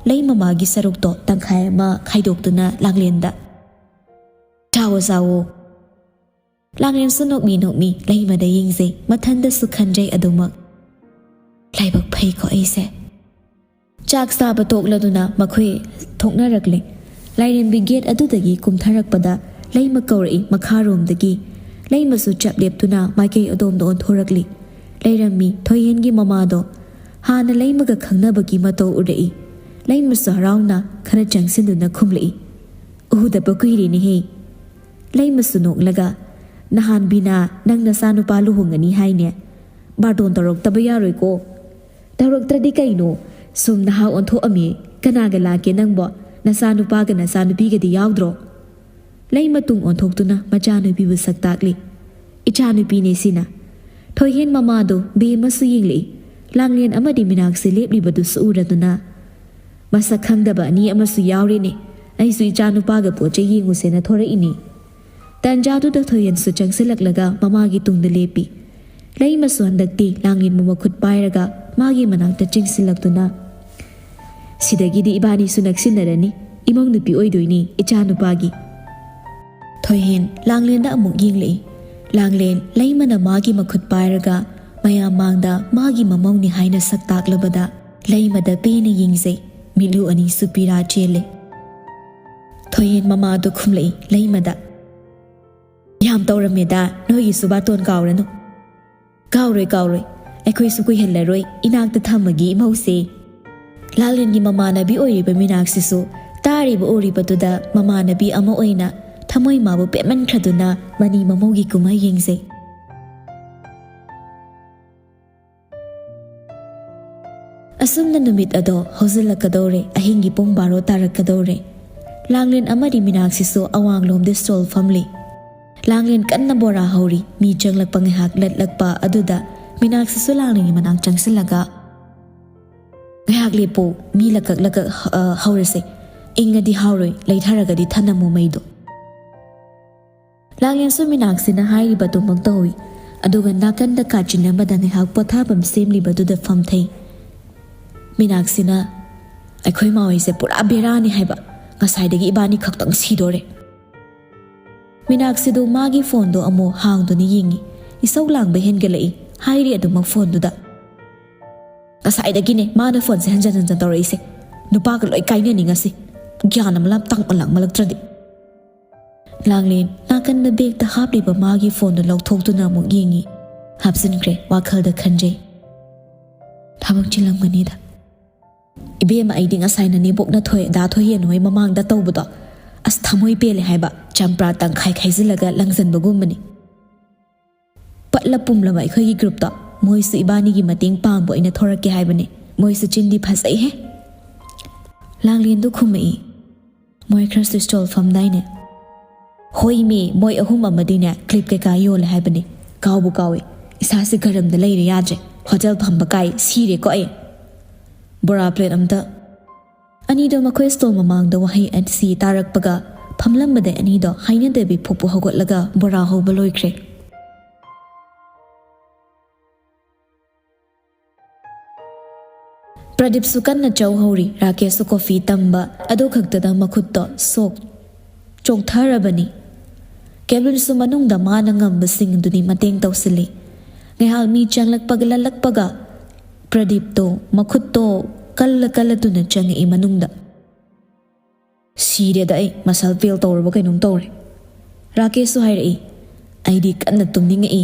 ꯂꯩꯃ ꯃꯥꯒꯤ ꯁꯔꯨꯛꯇꯣ ꯇꯪꯈꯥꯏ ꯑꯃ ꯈꯥꯏꯗꯣꯛꯇꯨꯅ ꯂꯥꯡꯂꯦꯟꯗ, "ꯆꯥꯋꯣ, ꯆꯥꯋꯣ꯫" ꯂꯥꯡꯂꯦꯟꯁꯨ ꯅꯣꯛꯃꯤ ꯅꯣꯛꯃꯤ ꯂꯩꯃꯗ ꯌꯦꯡꯖꯩ, ꯃꯊꯟꯗꯁꯨ ꯈꯟꯖꯩ ꯑꯗꯨꯃꯛ꯫ "ꯂꯥꯏꯕꯛ ꯐꯩꯀꯣ ꯑꯩꯁꯦ꯫" ꯆꯥꯛ ꯆꯥꯕ ꯇꯣꯛꯂꯗꯨꯅ ꯃꯈꯣꯏ ꯊꯣꯛꯅꯔꯛꯂꯦ꯫ ꯂꯥꯏꯔꯦꯝꯕꯤ ꯒꯦꯠ ꯑꯗꯨꯗꯒꯤ ꯀꯨꯝꯊꯔꯛꯄꯗ ꯂꯩꯃ ꯀꯧꯔꯛꯏ ꯃꯈꯥꯔꯣꯝꯗꯒꯤ꯫ ꯂꯩꯃꯁꯨ ꯆꯞ ꯂꯦꯞꯇꯨꯅ ꯃꯥꯏꯀꯩ ꯑꯗꯣꯝꯗ ꯑꯣꯟꯊꯣꯔꯛꯂꯤ꯫ ꯂꯩꯔꯝꯃꯤ ꯊꯣꯏꯍꯦꯟꯒꯤ ꯃꯃꯥꯗꯣ꯫ ꯍꯥꯟꯅ ꯂꯩꯃꯒ ꯈꯪꯅꯕꯒꯤ ꯃꯇꯧ ꯎꯔꯛꯏ꯫ ꯂꯩꯃꯁꯨ ꯍꯔꯥꯎꯅ ꯈꯔ ꯆꯪꯁꯤꯟꯗꯨꯅ ꯈꯨꯝꯂꯛꯏ, "ꯎꯗꯕ ꯀꯨꯏꯔꯦꯅꯦꯍꯦ꯫" ꯂꯩꯃꯁꯨ ꯅꯣꯛꯂꯒ, "ꯅꯍꯥꯟ ꯕꯤꯅꯥ ꯅꯪ ꯅꯆꯥꯅꯨꯄꯥ ꯂꯨꯍꯣꯡꯒꯅꯤ ꯍꯥꯏꯅꯦ꯫ ꯕꯥꯔꯇꯣꯟ ꯇꯧꯔꯛꯇꯕ ꯌꯥꯔꯣꯏꯀꯣ꯫" "ꯇꯧꯔꯛꯇ꯭ꯔꯗꯤ ꯀꯩꯅꯣ? ꯁꯨꯝ ꯅꯍꯥ ꯑꯣꯟꯊꯣꯛꯑꯝꯃꯤ꯫ ꯀꯅꯥꯒ ꯂꯥꯛꯀꯦ ꯅꯪꯕꯣ? ꯅꯆꯥꯅꯨꯄꯥꯒ ꯅꯆꯥꯅꯨꯄꯤꯒꯗꯤ ꯌꯥꯎꯗ꯭ꯔꯣ?" ꯂꯩꯃ ꯇꯨꯡ ꯑꯣꯟꯊꯣꯛꯇꯨꯅ ꯃꯆꯥꯅꯨꯄꯤꯕꯨ ꯁꯛ ꯇꯥꯛꯂꯤ꯫ "ꯏꯆꯥꯅꯨꯄꯤꯅꯦ ꯁꯤꯅ꯫" ꯊꯣꯏꯍꯦꯟ ꯃꯃꯥꯗꯨ ꯕꯦꯝꯃꯁꯨ ꯌꯦꯡꯂꯛꯏ꯫ ꯂꯥꯡꯂꯦꯟ ꯑꯃꯗꯤ ꯃꯤꯅꯥꯛꯁꯤ ꯂꯦꯞꯂꯤꯕꯗꯨꯁꯨ ꯎꯔꯗꯨꯅ, "ꯃꯁꯛ ꯈꯪꯗꯕ ꯑꯅꯤ ꯑꯃꯁꯨ ꯌꯥꯎꯔꯦꯅꯦ꯫ ꯑꯩꯁꯨ ꯏꯆꯥꯅꯨꯄꯥꯒ ꯄꯣꯠ ꯆꯩ ꯌꯦꯡꯉꯨꯁꯦꯅ ꯊꯣꯔꯛꯏꯅꯤ꯫" ꯇꯟꯖꯥꯗꯨꯗ ꯊꯣꯏꯍꯦꯟꯁꯨ ꯆꯪꯁꯤꯜꯂꯛꯂꯒ ꯃꯃꯥꯒꯤ ꯇꯨꯡꯗ ꯂꯦꯞꯄꯤ꯫ ꯂꯩꯃꯁꯨ ꯍꯟꯗꯛꯇꯤ ꯂꯥꯡꯂꯦꯟꯕꯨ ꯃꯈꯨꯠ ꯄꯥꯏꯔꯒ ꯃꯥꯒꯤ ꯃꯅꯥꯛꯇ ꯆꯤꯡꯁꯤꯜꯂꯛꯇꯨꯅ, "ꯁꯤꯗꯒꯤꯗꯤ ꯏꯕꯥꯅꯤꯁꯨ ꯅꯛꯁꯤꯟꯅꯔꯅꯤ꯫ ꯏꯃꯧ ꯅꯨꯄꯤ ꯑꯣꯏꯗꯣꯏꯅꯤ ꯏꯆꯥꯅꯨꯄꯥꯒꯤ꯫" ꯊꯣꯏꯍꯦꯟ ꯂꯥꯡꯂꯦꯟꯗ ꯑꯃꯨꯛ ꯌꯦꯡꯂꯛꯏ꯫ ꯂꯥꯡꯂꯦꯟ ꯂꯩꯃꯅ ꯃꯥꯒꯤ ꯃꯈꯨꯠ ꯄꯥꯏꯔꯒ ꯃꯌꯥꯝ ꯃꯥꯡꯗ ꯃꯥꯒꯤ ꯃꯃꯧꯅꯤ ꯍꯥꯏꯅ ꯁꯛ ꯇꯥꯛꯂꯕꯗ ꯂꯩꯃꯗ ꯄꯦꯟꯅ ꯌꯦꯡꯖꯩ꯫ ꯃꯤꯠꯂꯨ ꯑꯅꯤꯁꯨ ꯄꯤꯔꯥ ꯆꯦꯜꯂꯦ꯫ ꯊꯣꯏꯍꯦꯟ ꯃꯃꯥꯗꯨ ꯈꯨꯝꯂꯛꯏ ꯂꯩꯃꯗ, "ꯌꯥꯝ ꯇꯧꯔꯝꯃꯦꯗ, ꯅꯣꯏꯒꯤꯁꯨ ꯕꯥꯇꯣꯟ ꯀꯥꯎꯔꯅꯨ꯫" "ꯀꯥꯎꯔꯣꯏ, ꯀꯥꯎꯔꯣꯏ꯫ ꯑꯩꯈꯣꯏꯁꯨ ꯀꯨꯏꯍꯜꯂꯔꯣꯏ, ꯏꯅꯥꯛꯇ ꯊꯝꯃꯒꯦ ꯏꯃꯧꯁꯦ꯫" ꯂꯥꯡꯂꯦꯟꯒꯤ ꯃꯃꯥꯟꯅꯕꯤ ꯑꯣꯏꯔꯤꯕ ꯃꯤꯅꯥꯛꯁꯤꯁꯨ ꯇꯥꯔꯤꯕ ꯎꯔꯤꯕꯗꯨꯗ ꯃꯃꯥꯟꯅꯕꯤ ꯑꯃ ꯑꯣꯏꯅ ꯊꯃꯣꯏ ꯃꯥꯕꯨ ꯄꯦꯟꯃꯟꯈ꯭ꯔꯗꯨꯅ ꯃꯅꯤ ꯃꯃꯧꯒꯤ ꯀꯨꯝꯍꯩ ꯌꯦꯡꯖꯩ꯫ ꯑꯁꯨꯝꯅ ꯅꯨꯃꯤꯠ ꯑꯗꯣ ꯍꯧꯖꯤꯜꯂꯛꯀꯗꯧꯔꯦ, ꯑꯍꯤꯡꯒꯤ ꯄꯨꯡ ꯕꯥꯔꯣ ꯇꯥꯔꯛꯀꯗꯧꯔꯦ꯫ ꯂꯥꯡꯂꯦꯟ ꯑꯃꯗꯤ ꯃꯤꯅꯥꯛꯁꯤꯁꯨ ꯑꯋꯥꯡꯂꯣꯝꯗ ꯁ꯭ꯇꯣꯜ ꯐꯝꯂꯤ꯫ ꯂꯥꯡꯂꯦꯟ ꯀꯟꯅ ꯕꯣꯔꯥ ꯍꯧꯔꯤ꯫ ꯃꯤ ꯆꯪꯂꯛꯄ ꯉꯥꯏꯍꯥꯛ ꯂꯠꯂꯛꯄ ꯑꯗꯨꯗ ꯃꯤꯅꯥꯛꯁꯤꯁꯨ ꯂꯥꯡꯂꯦꯟꯒꯤ ꯃꯅꯥꯛ ꯆꯪꯁꯤꯜꯂꯒ, "ꯉꯥꯏꯍꯥꯛ ꯂꯦꯞꯄꯣ, ꯃꯤ ꯂꯀꯛ ꯂꯀꯛ, ꯑ, ꯍꯧꯔꯁꯦ꯫ ꯏꯪꯉꯗꯤ ꯍꯥꯎꯔꯣꯏ, ꯂꯩꯊꯔꯒꯗꯤ ꯊꯅꯝꯃꯨ ꯃꯩꯗꯣ꯫" ꯂꯥꯡꯂꯦꯟꯁꯨ ꯃꯤꯅꯥꯛꯁꯤꯅ ꯍꯥꯏꯔꯤꯕꯗꯨꯃꯛ ꯇꯧꯏ꯫ ꯑꯗꯨꯒ ꯅꯥꯀꯟꯗ ꯀꯥꯆꯤꯟ ꯑꯃꯗ ꯉꯥꯏꯍꯥꯛ ꯄꯣꯊꯥꯐꯝ ꯁꯦꯝꯂꯤꯕꯗꯨꯗ ꯐꯝꯊꯩ꯫ ꯃꯤꯅꯥꯛꯁꯤꯅ, "ꯑꯩꯈꯣꯏ ꯃꯥꯍꯣꯏꯁꯦ ꯄꯨꯔꯥ ꯕꯦꯔꯥꯅꯤ ꯍꯥꯏꯕ꯫ ꯉꯁꯥꯏꯗꯒꯤ ꯏꯕꯥꯅꯤ ꯈꯛꯇꯪ ꯁꯤꯗꯣꯔꯦ꯫" ꯃꯤꯅꯥꯛꯁꯤꯗꯨ ꯃꯥꯒꯤ ꯐꯣꯟꯗꯣ ꯑꯃꯨꯛ ꯍꯥꯡꯗꯨꯅ ꯌꯦꯡꯉꯤ꯫ ꯏꯁꯧ ꯂꯥꯡꯕ ꯍꯦꯟꯒꯠꯂꯛꯏ꯫ ꯍꯥꯏꯔꯤ ꯑꯗꯨꯃꯛ ꯐꯣꯟꯗꯨꯗ, "ꯉꯁꯥꯏꯗꯒꯤꯅꯦ ꯃꯥꯅ ꯐꯣꯟꯁꯦ ꯍꯟꯖꯟ ꯍꯟꯖꯟ ꯇꯧꯔꯛꯏꯁꯦ꯫ ꯅꯨꯄꯥꯒ ꯂꯣꯏ ꯀꯥꯏꯅꯅꯤꯡꯉꯁꯤ꯫ ꯒ꯭ꯌꯥꯟ ꯑꯃ ꯂꯥꯝ ꯇꯥꯡ ꯑꯣꯟꯂꯥꯡꯃꯜꯂꯛꯇ꯭ꯔꯗꯤ꯫" ꯂꯥꯡꯂꯦꯟ ꯅꯥꯀꯟꯗ ꯕꯦꯒꯇ ꯍꯥꯞꯂꯤꯕ ꯃꯥꯒꯤ ꯐꯣꯟꯗꯨ ꯂꯧꯊꯣꯛꯇꯨꯅ ꯑꯃꯨꯛ ꯌꯦꯡꯉꯤ꯫ ꯍꯥꯞꯆꯤꯟꯈ꯭ꯔꯦ, ꯋꯥꯈꯜꯗ ꯈꯟꯖꯩ꯫ "ꯊꯕꯛ ꯆꯤꯜꯂꯝꯒꯅꯤꯗ꯫ ꯏꯕꯦꯝꯃ, ꯑꯩꯗꯤ ꯉꯁꯥꯏ ꯅꯅꯦꯕꯣꯛꯅ ꯊꯣꯏ-, ꯗꯥ ꯊꯣꯏꯍꯦꯟ ꯍꯣꯏ ꯃꯃꯥꯡꯗ ꯇꯧꯕꯗꯣ, ꯑꯁ, ꯊꯃꯣꯏ ꯄꯦꯜꯂꯦ ꯍꯥꯏꯕ, ꯆꯝꯄ꯭ꯔꯥ ꯇꯪꯈꯥꯏ ꯈꯥꯏꯖꯤꯜꯂꯒ ꯂꯪꯖꯟꯕꯒꯨꯝꯕꯅꯤ꯫" ꯄꯠꯂ ꯄꯨꯝꯂꯕ ꯑꯩꯈꯣꯏꯒꯤ ꯒ꯭ꯔꯨꯞꯇꯣ, ꯃꯣꯏꯁꯨ ꯏꯕꯥꯅꯤꯒꯤ ꯃꯇꯦꯡ ꯄꯥꯡꯕ ꯑꯣꯏꯅ ꯊꯣꯔꯛꯀꯦ ꯍꯥꯏꯕꯅꯦ꯫ ꯃꯣꯏꯁꯨ ꯆꯤꯟꯗꯤ ꯐꯖꯩꯍꯦ꯫ ꯂꯥꯡꯂꯦꯟꯗꯨ ꯈꯨꯝꯃꯛꯏ, "ꯃꯣꯏ ꯈꯔꯁꯨ ꯁ꯭ꯇꯣꯜ ꯐꯝꯗꯥꯏꯅꯦ?" "ꯍꯣꯏꯃꯤ, ꯃꯣꯏ ꯑꯍꯨꯝ ꯑꯃꯗꯤꯅꯦ ꯀ꯭ꯂꯤꯞ ꯀꯩꯀꯥ ꯌꯣꯜꯂꯦ ꯍꯥꯏꯕꯅꯦ꯫ ꯀꯥꯎꯕꯨ ꯀꯥꯎꯏ꯫ ꯏꯁꯥꯁꯦ ꯒꯔꯝꯗ ꯂꯩꯔꯦ, ꯌꯥꯗ꯭ꯔꯦ꯫ ꯍꯣꯇꯦꯜ ꯐꯝꯕ ꯀꯥꯏ ꯁꯤꯔꯦꯀꯣ ꯑꯩ꯫ ꯕꯣꯔꯥ ꯄ꯭ꯂꯦꯠ ꯑꯝꯇ꯫" ꯑꯅꯤꯗꯣ ꯃꯈꯣꯏ ꯁ꯭ꯇꯣꯜ ꯃꯃꯥꯡꯗ ꯋꯥꯍꯩ ꯑꯁꯤ ꯇꯥꯔꯛꯄꯒ ꯐꯝꯂꯝꯕꯗ ꯑꯅꯤꯗꯣ ꯍꯥꯏꯅꯗꯕꯤ ꯐꯨꯛ ꯐꯨꯛ ꯍꯧꯒꯠꯂꯒ ꯕꯣꯔꯥ ꯍꯧꯕ ꯂꯣꯏꯈ꯭ꯔꯦ꯫ ꯄ꯭ꯔꯗꯤꯞꯁꯨ ꯀꯟꯅ ꯆꯧ ꯍꯧꯔꯤ꯫ ꯔꯥꯀꯦꯁꯁꯨ ꯀꯣꯐꯤ ꯇꯝꯕ ꯑꯗꯨ ꯈꯛꯇꯗ ꯃꯈꯨꯠꯇꯣ ꯁꯣꯛ ꯆꯣꯛꯊꯔꯕꯅꯤ꯫ ꯀꯦꯕꯤꯟꯁꯨ ꯃꯅꯨꯡꯗ ꯃꯥꯅ ꯉꯝꯕꯁꯤꯡ ꯑꯗꯨꯗꯤ ꯃꯇꯦꯡ ꯇꯧꯁꯤꯜꯂꯤ꯫ ꯉꯥꯏꯍꯥꯛ ꯃꯤ ꯆꯪꯂꯛꯄꯒ ꯂꯜꯂꯛꯄꯒ ꯄ꯭ꯔꯗꯤꯞꯇꯣ ꯃꯈꯨꯠꯇꯣ ꯀꯜꯂ ꯀꯜꯂꯗꯨꯅ ꯆꯪꯉꯛꯏ ꯃꯅꯨꯡꯗ꯫ "ꯁꯤꯔꯦꯗ, ꯑꯩ ꯃꯁꯜ ꯄꯦꯜ ꯇꯧꯔꯕ ꯀꯩꯅꯣꯝ ꯇꯧꯔꯦ"꯫ ꯔꯥꯀꯦꯁꯁꯨ ꯍꯥꯏꯔꯛꯏ꯫ "ꯑꯩꯗꯤ ꯀꯟꯅ ꯇꯨꯝꯅꯤꯡꯉꯛꯏ꯫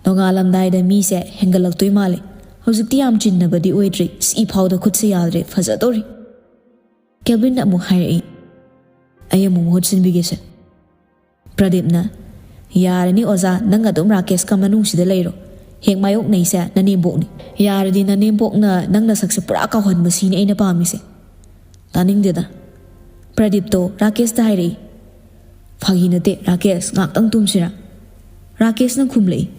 ꯅꯣꯡꯉꯥꯜꯂꯝꯗꯥꯏꯗ ꯃꯤꯁꯦ ꯍꯦꯟꯒꯠꯂꯛꯇꯣꯏ ꯃꯥꯜꯂꯦ꯫ ꯍꯧꯖꯤꯛꯇꯤ ꯌꯥꯝ ꯆꯤꯟꯅꯕꯗꯤ ꯑꯣꯏꯗ꯭ꯔꯤ꯫ ꯁꯤ ꯐꯥꯎꯗ ꯈꯨꯠꯁꯦ ꯌꯥꯗ꯭ꯔꯦ, ꯐꯖꯗꯧꯔꯤ"꯫ ꯀꯦꯕꯤꯟꯅ ꯑꯃꯨꯛ ꯍꯥꯏꯔꯛꯏ꯫ "ꯑꯩ ꯑꯃꯨꯛ ꯃꯍꯨꯠ ꯁꯤꯟꯕꯤꯒꯦꯁꯦ"꯫ ꯄ꯭ꯔꯗꯤꯞꯅ, "ꯌꯥꯔꯅꯤ ꯑꯣꯖꯥ, ꯅꯪ ꯑꯗꯨꯝ ꯔꯥꯀꯦꯁꯀ ꯃꯅꯨꯡꯁꯤꯗ ꯂꯩꯔꯣ꯫ ꯍꯦꯛ ꯃꯥꯌꯣꯛꯅꯩꯁꯦ ꯅꯅꯦꯝꯕꯣꯛꯅꯤ꯫ ꯌꯥꯔꯗꯤ ꯅꯅꯦꯝꯕꯣꯛꯅ ꯅꯪ ꯅꯁꯛꯁꯦ ꯄꯨꯔꯥ ꯀꯥꯎꯍꯟꯕ, ꯁꯤꯅꯤ ꯑꯩꯅ ꯄꯥꯝꯃꯤꯁꯦ"꯫ ꯇꯥꯅꯤꯡꯗꯦꯗ꯫ ꯄ꯭ꯔꯗꯤꯞꯇꯣ ꯔꯥꯀꯦꯁꯇ ꯍꯥꯏꯔꯛꯏ꯫ "ꯐꯥꯒꯤ ꯅꯠꯇꯦ ꯔꯥꯀꯦꯁ, ꯉꯥꯛꯇꯪ ꯇꯨꯝꯁꯤꯔꯥ?" ꯔꯥꯀꯦꯁꯅ ꯈꯨꯝꯂꯛꯏ꯫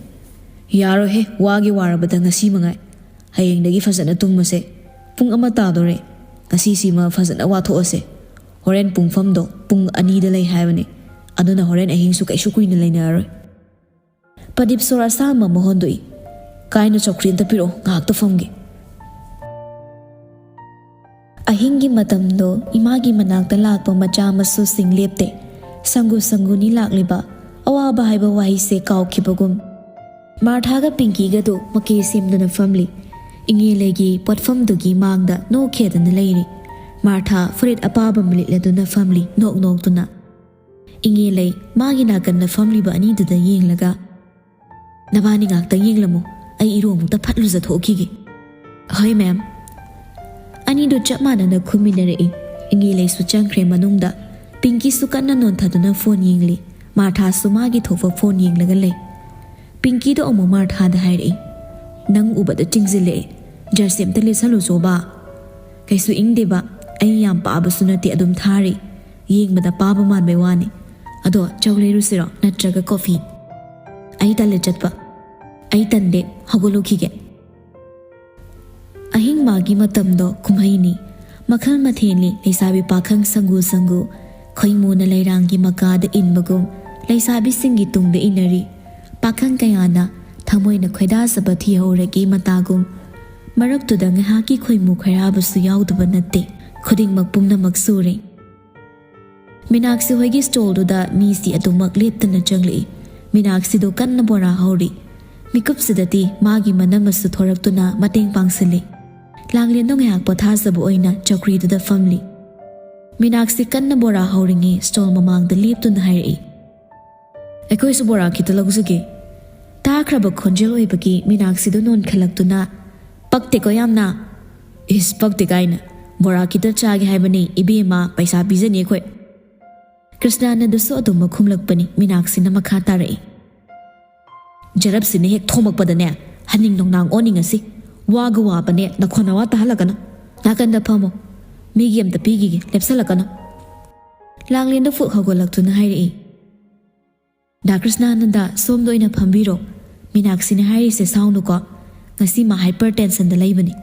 "ꯌꯥꯔꯣꯏꯍꯦ, ꯋꯥꯒꯤ ꯋꯥꯔꯕꯗ ꯉꯁꯤ ꯃꯉꯥꯏ꯫ ꯍꯌꯦꯡꯗꯒꯤ ꯐꯖꯅ ꯇꯨꯝꯃꯁꯦ꯫ ꯄꯨꯡ ꯑꯃ ꯇꯥꯗꯣꯔꯦ꯫ ꯉꯁꯤꯁꯤꯃ ꯐꯖꯅ ꯋꯥꯊꯣꯛꯑꯁꯦ꯫ ꯍꯣꯔꯦꯟ ꯄꯨꯡꯐꯝꯗꯣ ꯄꯨꯡ ꯑꯅꯤꯗ ꯂꯩ ꯍꯥꯏꯕꯅꯦ꯫ ꯑꯗꯨꯅ ꯍꯣꯔꯦꯟ ꯑꯍꯤꯡꯁꯨ ꯀꯩꯁꯨ ꯀꯨꯏꯅ ꯂꯩꯅꯔꯔꯣꯏ"꯫ ꯄ꯭ꯔꯗꯤꯞ ꯁꯣꯔ ꯑꯁꯥꯡꯕ ꯑꯃ ꯍꯣꯟꯗꯣꯛꯏ꯫ "ꯀꯥꯏꯅꯣ, ꯆꯧꯀ꯭ꯔꯤ ꯑꯝꯇ ꯄꯤꯔꯛꯑꯣ, ꯉꯥꯏꯍꯥꯛꯇ ꯐꯝꯒꯦ"꯫ ꯑꯍꯤꯡꯒꯤ ꯃꯇꯝꯗꯣ ꯏꯃꯥꯒꯤ ꯃꯅꯥꯛꯇ ꯂꯥꯛꯄ ꯃꯆꯥ ꯃꯁꯨꯁꯤꯡ ꯂꯦꯞꯇꯦ꯫ ꯁꯪꯒꯨ ꯁꯪꯒꯨꯅꯤ ꯂꯥꯛꯂꯤꯕ꯫ ꯑꯋꯥꯕ ꯍꯥꯏꯕ ꯋꯥꯍꯩꯁꯦ ꯀꯥꯎꯈꯤꯕꯒꯨꯝ꯫ ꯃꯥꯔꯊꯥꯒ ꯄꯤꯡꯀꯤꯒꯗꯨ ꯃꯀꯦ ꯁꯦꯝꯗꯨꯅ ꯐꯝꯂꯤ꯫ ꯏꯉꯦꯂꯩꯒꯤ ꯄꯣꯠꯐꯝꯗꯨꯒꯤ ꯃꯥꯡꯗ ꯅꯣꯛꯈꯦꯗꯅ ꯂꯩꯔꯤ꯫ ꯃꯥꯔꯊꯥ ꯐꯨꯔꯤꯠ ꯑꯄꯥꯕ ꯑꯃ ꯂꯤꯠꯂꯗꯨꯅ ꯐꯝꯂꯤ, ꯅꯣꯛ ꯅꯣꯛꯇꯨꯅ꯫ ꯏꯉꯦꯂꯩ ꯃꯥꯒꯤ ꯅꯥꯀꯟꯗ ꯐꯝꯂꯤꯕ ꯑꯅꯤꯗꯨꯗ ꯌꯦꯡꯂꯒ, "ꯅꯕꯥꯅꯤ ꯉꯥꯛꯇꯪ ꯌꯦꯡꯂꯝꯃꯨ, ꯑꯩ ꯏꯔꯨ ꯑꯃꯨꯛꯇ ꯐꯠ ꯂꯨꯖꯊꯣꯛꯈꯤꯒꯦ"꯫ "ꯍꯣꯏ, ꯃꯦꯝ"꯫ ꯑꯅꯤꯗꯨ ꯆꯞ ꯃꯥꯟꯅꯅ ꯈꯨꯝꯃꯤꯟꯅꯔꯛꯏ꯫ ꯏꯉꯦꯂꯩꯁꯨ ꯆꯪꯈ꯭ꯔꯦ ꯃꯅꯨꯡꯗ꯫ ꯄꯤꯡꯀꯤꯁꯨ ꯀꯟꯅ ꯅꯣꯟꯊꯗꯨꯅ ꯐꯣꯟ ꯌꯦꯡꯂꯤ꯫ ꯃꯥꯔꯊꯥꯁꯨ ꯃꯥꯒꯤ ꯊꯣꯛꯄ ꯐꯣꯟ ꯌꯦꯡꯂꯒ ꯂꯩ꯫ ꯄꯤꯡꯀꯤꯗꯣ ꯑꯃꯨꯛ ꯃꯥꯔꯊꯥꯗ ꯍꯥꯏꯔꯛꯏ, "ꯅꯪ ꯎꯕꯗ ꯆꯤꯡꯁꯤꯜꯂꯛꯑꯦ꯫ ꯖꯔꯁꯤ ꯑꯝꯇ ꯂꯤꯠꯁꯜꯂꯨꯆꯣꯕ"꯫ "ꯀꯩꯁꯨ ꯏꯪꯗꯦꯕ, ꯑꯩ ꯌꯥꯝ ꯄꯥꯕꯁꯨ ꯅꯠꯇꯦ, ꯑꯗꯨꯝ ꯊꯥꯔꯤ꯫ ꯌꯦꯡꯕꯗ ꯄꯥꯕ ꯃꯥꯟꯕꯩ ꯋꯥꯅꯤ꯫ ꯑꯗꯣ ꯆꯧ ꯂꯩꯔꯨꯁꯤꯔꯣ, ꯅꯠꯇ꯭ꯔꯒ ꯀꯣꯐꯤ?" "ꯑꯩ ꯇꯜꯂꯦ ꯆꯠꯄ"꯫ "ꯑꯩ ꯇꯟꯗꯦ, ꯍꯧꯒꯠꯂꯨꯈꯤꯒꯦ"꯫ ꯑꯍꯤꯡ ꯃꯥꯒꯤ ꯃꯇꯝꯗꯣ ꯀꯨꯝꯍꯩꯅꯤ꯫ ꯃꯈꯜ ꯃꯊꯦꯜꯅꯤ, ꯂꯩꯁꯥꯕꯤ ꯄꯥꯈꯪ ꯁꯪꯒꯨ ꯁꯪꯒꯨ꯫ ꯈꯣꯏꯃꯨꯅ ꯂꯩꯔꯥꯡꯒꯤ ꯃꯀꯥꯗ ꯏꯟꯕꯒꯨꯝ ꯂꯩꯁꯥꯕꯤꯁꯤꯡꯒꯤ ꯇꯨꯡꯗ ꯏꯟꯅꯔꯤ꯫ ꯄꯥꯈꯪ ꯀꯌꯥꯅ ꯊꯃꯣꯏꯅ ꯈꯣꯏꯗꯥꯖꯕ ꯊꯤꯍꯧꯔꯒꯦ ꯃꯇꯥꯒꯨꯝ꯫ ꯃꯔꯛꯇꯨꯗ ꯉꯥꯏꯍꯥꯛꯀꯤ ꯈꯣꯏꯃꯨ ꯈꯣꯏꯔꯥꯕꯁꯨ ꯌꯥꯎꯗꯕ ꯅꯠꯇꯦ꯫ ꯈꯨꯗꯤꯡꯃꯛ ꯄꯨꯝꯅꯃꯛ ꯁꯨꯔꯦ꯫ ꯃꯤꯅꯥꯛꯁꯤ ꯍꯣꯏꯒꯤ ꯁ꯭ꯇꯣꯜꯗꯨꯗ ꯃꯤꯁꯤ ꯑꯗꯨꯃꯛ ꯂꯦꯞꯇꯅ ꯆꯪꯂꯛꯏ꯫ ꯃꯤꯅꯥꯛꯁꯤꯗꯨ ꯀꯟꯅ ꯕꯣꯔꯥ ꯍꯧꯔꯤ꯫ ꯃꯤꯀꯨꯞꯁꯤꯗꯗꯤ ꯃꯥꯒꯤ ꯃꯅꯝꯃꯁꯨ ꯊꯣꯔꯛꯇꯨꯅ ꯃꯇꯦꯡ ꯄꯥꯡꯁꯤꯜꯂꯤ꯫ ꯂꯥꯡꯂꯦꯟꯗꯣ ꯉꯥꯏꯍꯥꯛ ꯄꯣꯊꯥꯖꯕ ꯑꯣꯏꯅ ꯆꯧꯀ꯭ꯔꯤꯗꯨꯗ ꯐꯝꯂꯤ꯫ ꯃꯤꯅꯥꯛꯁꯤ ꯀꯟꯅ ꯕꯣꯔꯥ ꯍꯧꯔꯤꯉꯩ ꯁ꯭ꯇꯣꯜ ꯃꯃꯥꯡꯗ ꯂꯦꯞꯇꯨꯅ ꯍꯥꯏꯔꯛꯏ, "ꯑꯩꯈꯣꯏꯁꯨ ꯕꯣꯔꯥ ꯈꯤꯇ ꯂꯧꯖꯒꯦ꯫ ꯇꯥꯈ꯭ꯔꯕ ꯈꯣꯟꯖꯦꯜ ꯑꯣꯏꯕꯒꯤ ꯃꯤꯅꯥꯛꯁꯤꯗꯨ ꯅꯣꯟꯈꯠꯂꯛꯇꯨꯅ, "ꯄꯛꯇꯦꯀꯣ ꯌꯥꯝꯅ?" "ꯏꯁ, ꯄꯛꯇꯦ ꯀꯥꯏꯅ꯫ ꯕꯣꯔꯥ ꯈꯤꯇ ꯆꯥꯒꯦ ꯍꯥꯏꯕꯅꯤ ꯏꯕꯦꯝꯃ, ꯄꯩꯁꯥ ꯄꯤꯖꯅꯤ ꯑꯩꯈꯣꯏ꯫" ꯀ꯭ꯔꯤꯁꯅꯥꯅꯟꯗꯁꯨ ꯑꯗꯨꯝꯃꯛ ꯈꯨꯝꯂꯛꯄꯅꯤ꯫ ꯃꯤꯅꯥꯛꯁꯤꯅ ꯃꯈꯥ ꯇꯥꯔꯛꯏ, "ꯖꯔꯞꯁꯤꯅ ꯍꯦꯛ ꯊꯣꯝꯃꯛꯄꯗꯅꯦ, ꯍꯅꯤꯡ ꯅꯣꯡꯅꯥꯡ ꯑꯣꯟꯅꯤꯡꯉꯁꯤ꯫ ꯋꯥꯒ ꯋꯥꯕꯅꯦ, ꯅꯈꯣꯟ ꯅꯋꯥ ꯇꯥꯍꯜꯂꯛꯀꯅꯨ꯫ ꯅꯥꯀꯟꯗ ꯐꯝꯃꯣ꯫ ꯃꯤꯒꯤ ꯑꯝꯇ ꯄꯤꯈꯤꯒꯦ, ꯂꯦꯞꯁꯜꯂꯛꯀꯅꯨ꯫" ꯂꯥꯡꯂꯦꯟꯗꯣ ꯐꯨꯛ ꯍꯧꯒꯠꯂꯛꯇꯨꯅ ꯍꯥꯏꯔꯛꯏ, "ꯗꯥ ꯀ꯭ꯔꯤꯁꯅꯥꯅꯟꯗ, ꯁꯣꯝꯗ ꯑꯣꯏꯅ ꯐꯝꯕꯤꯔꯣ꯫ ꯃꯤꯅꯥꯛꯁꯤꯅ ꯍꯥꯏꯔꯤꯁꯦ ꯁꯥꯎꯅꯨꯀꯣ, ꯉꯁꯤ ꯃꯥ ꯍꯥꯏꯄꯔ ꯇꯦꯟꯁꯟꯗ ꯂꯩꯕꯅꯤ꯫"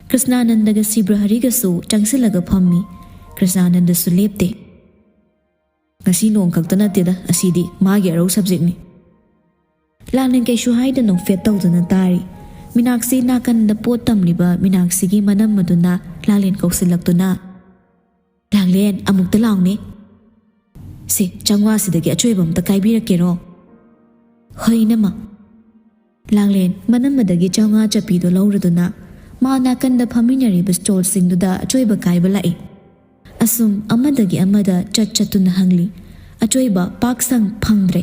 ꯀ꯭ꯔꯤꯁꯅꯥꯅꯟꯗꯒ ꯁꯤꯕ꯭ꯔꯍꯔꯤꯒꯁꯨ ꯆꯪꯁꯤꯜꯂꯒ ꯐꯝꯃꯤ꯫ ꯀ꯭ꯔꯤꯁꯅꯥꯅꯟꯗꯁꯨ ꯂꯦꯞꯇꯦ꯫ "ꯉꯁꯤ ꯅꯣꯡ ꯈꯛꯇ ꯅꯠꯇꯦꯗ, ꯑꯁꯤꯗꯤ ꯃꯥꯒꯤ ꯑꯔꯧ ꯁꯕꯖꯦꯛꯅꯤ꯫" ꯂꯥꯡꯂꯦꯟ ꯀꯩꯁꯨ ꯍꯥꯏꯗꯅ ꯐꯦꯠ ꯇꯧꯗꯨꯅ ꯇꯥꯔꯤ꯫ ꯃꯤꯅꯥꯛꯁꯤ ꯅꯥꯀꯟꯗ ꯄꯣꯠ ꯇꯝꯂꯤꯕ ꯃꯤꯅꯥꯛꯁꯤꯒꯤ ꯃꯅꯝ ꯑꯗꯨꯅ ꯂꯥꯡꯂꯦꯟ ꯀꯧꯁꯤꯜꯂꯛꯇꯨꯅ, "ꯂꯥꯡꯂꯦꯟ, ꯑꯃꯨꯛꯇ ꯂꯥꯎꯅꯦ꯫ ꯁꯦ, ꯆꯥꯝꯃꯉꯥꯁꯤꯗꯒꯤ ꯑꯆꯣꯏꯕ ꯑꯝꯇ ꯀꯥꯏꯕꯤꯔꯛꯀꯦꯔꯣ?" "ꯍꯣꯏ, ꯏꯅꯝꯃ꯫" ꯂꯥꯡꯂꯦꯟ ꯃꯅꯝꯃꯗꯒꯤ ꯆꯥꯝꯃꯉꯥ ꯆꯠꯄꯤꯗꯣ ꯂꯧꯔꯗꯨꯅ ꯃꯥ ꯅꯥꯀꯟꯗ ꯐꯝꯃꯤꯟꯅꯔꯤꯕ ꯁ꯭ꯇꯣꯜꯁꯤꯡꯗꯨꯗ ꯑꯆꯣꯏꯕ ꯀꯥꯏꯕ ꯂꯥꯛꯏ꯫ ꯑꯁꯨꯝ ꯑꯃꯗꯒꯤ ꯑꯃꯗ ꯆꯠ ꯆꯠꯇꯨꯅ ꯍꯪꯂꯤ꯫ ꯑꯆꯣꯏꯕ ꯄꯥꯛ ꯁꯪ ꯐꯪꯗ꯭ꯔꯦ꯫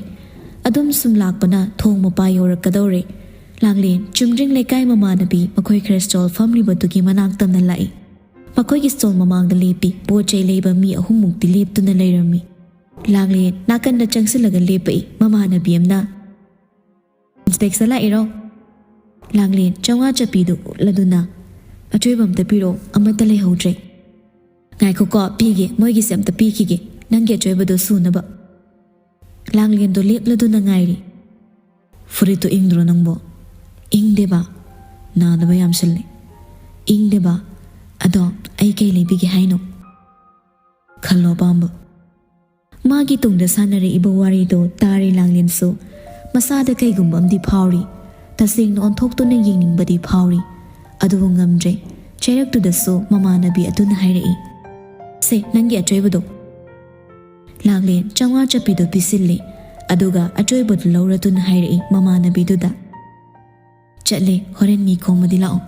ꯑꯗꯨꯝ ꯁꯨꯝ ꯂꯥꯛꯄꯅ ꯊꯣꯡ ꯃꯄꯥ ꯌꯧꯔꯛꯀꯗꯧꯔꯦ꯫ ꯂꯥꯡꯂꯦꯟ ꯆꯨꯝꯗ꯭ꯔꯤꯡ ꯂꯩꯀꯥꯏ ꯃꯃꯥꯟꯅꯕꯤ ꯃꯈꯣꯏ ꯈꯔ ꯁ꯭ꯇꯣꯜ ꯐꯝꯂꯤꯕꯗꯨꯒꯤ ꯃꯅꯥꯛ ꯇꯝꯅ ꯂꯥꯛꯏ꯫ ꯃꯈꯣꯏꯒꯤ ꯁ꯭ꯇꯣꯜ ꯃꯃꯥꯡꯗ ꯂꯦꯞꯄꯤ꯫ ꯄꯣꯠ ꯆꯩ ꯂꯩꯕ ꯃꯤ ꯑꯍꯨꯝꯃꯨꯛꯇꯤ ꯂꯦꯞꯇꯨꯅ ꯂꯩꯔꯝꯃꯤ꯫ ꯂꯥꯡꯂꯦꯟ ꯅꯥꯀꯟꯗ ꯆꯪꯁꯤꯜꯂꯒ ꯂꯦꯞꯄꯛꯏ꯫ ꯃꯃꯥꯟꯅꯕꯤ ꯑꯃꯅ, "ꯏꯟꯁꯄꯦꯛꯁꯟ ꯂꯥꯛꯏꯔꯣ?" ꯂꯥꯡꯂꯦꯟ ꯆꯥꯝꯃꯉꯥ ꯆꯠꯄꯤꯗꯨ ꯎꯠꯂꯗꯨꯅ, "ꯑꯆꯣꯏꯕ ꯑꯝꯇ ꯄꯤꯔꯛꯑꯣ, ꯑꯃꯠꯇ ꯂꯩꯍꯧꯗ꯭ꯔꯦ꯫" "ꯉꯥꯏꯈꯣꯀꯣ, ꯄꯤꯒꯦ, ꯃꯣꯏꯒꯤꯁꯦ ꯑꯝꯇ ꯄꯤꯈꯤꯒꯦ, ꯅꯪꯒꯤ ꯑꯆꯣꯏꯕꯗꯣ ꯁꯨꯅꯕ꯫" ꯂꯥꯡꯂꯦꯟꯗꯣ ꯂꯦꯞꯂꯗꯨꯅ ꯉꯥꯏꯔꯤ꯫ "ꯐꯨꯔꯤꯠꯇꯣ ꯏꯪꯗ꯭ꯔꯣ ꯅꯪꯕꯣ?" "ꯏꯪꯗꯦꯕ, ꯅꯥꯗꯕ ꯌꯥꯝꯁꯤꯜꯂꯦ꯫" "ꯏꯪꯗꯦꯕ, ꯑꯗꯣ ꯑꯩ ꯀꯩ ꯂꯩꯕꯤꯒꯦ ꯍꯥꯏꯅꯣ?" "ꯈꯜꯂꯣ ꯑꯄꯥꯝꯕ꯫" ꯃꯥꯒꯤ ꯇꯨꯡꯗ ꯁꯥꯟꯅꯔꯛꯏꯕ ꯋꯥꯔꯤꯗꯣ ꯇꯥꯔꯦ ꯂꯥꯡꯂꯦꯟꯁꯨ꯫ ꯃꯁꯥꯗ ꯀꯩꯒꯨꯝꯕ ꯑꯃꯗꯤ ꯐꯥꯎꯔꯤ꯫ ꯇꯁꯦꯡꯅ ꯑꯣꯟꯊꯣꯛꯇꯨꯅ ꯌꯦꯡꯅꯤꯡꯕꯗꯤ ꯐꯥꯎꯔꯤ꯫ ꯑꯗꯨꯕꯨ ꯉꯝꯗ꯭ꯔꯦ꯫ ꯆꯩꯔꯛꯇꯨꯗꯁꯨ ꯃꯃꯥꯟꯅꯕꯤ ꯑꯗꯨꯅ ꯍꯥꯏꯔꯛꯏ, "ꯁꯦ, ꯅꯪꯒꯤ ꯑꯆꯣꯏꯕꯗꯣ꯫ ꯂꯥꯡꯂꯦꯟ ꯆꯥꯝꯃꯉꯥ ꯆꯠꯄꯤꯗꯨ ꯄꯤꯁꯤꯜꯂꯤ꯫ ꯑꯗꯨꯒ ꯑꯆꯣꯏꯕꯗꯨ ꯂꯧꯔꯇꯨꯅ ꯍꯥꯏꯔꯛꯏ ꯃꯃꯥꯟꯅꯕꯤꯗꯨꯗ꯫ "ꯆꯠꯂꯦ, ꯍꯣꯔꯦꯟ ꯃꯤ ꯈꯣꯝꯃꯗꯤ ꯂꯥꯛꯑꯣ꯫"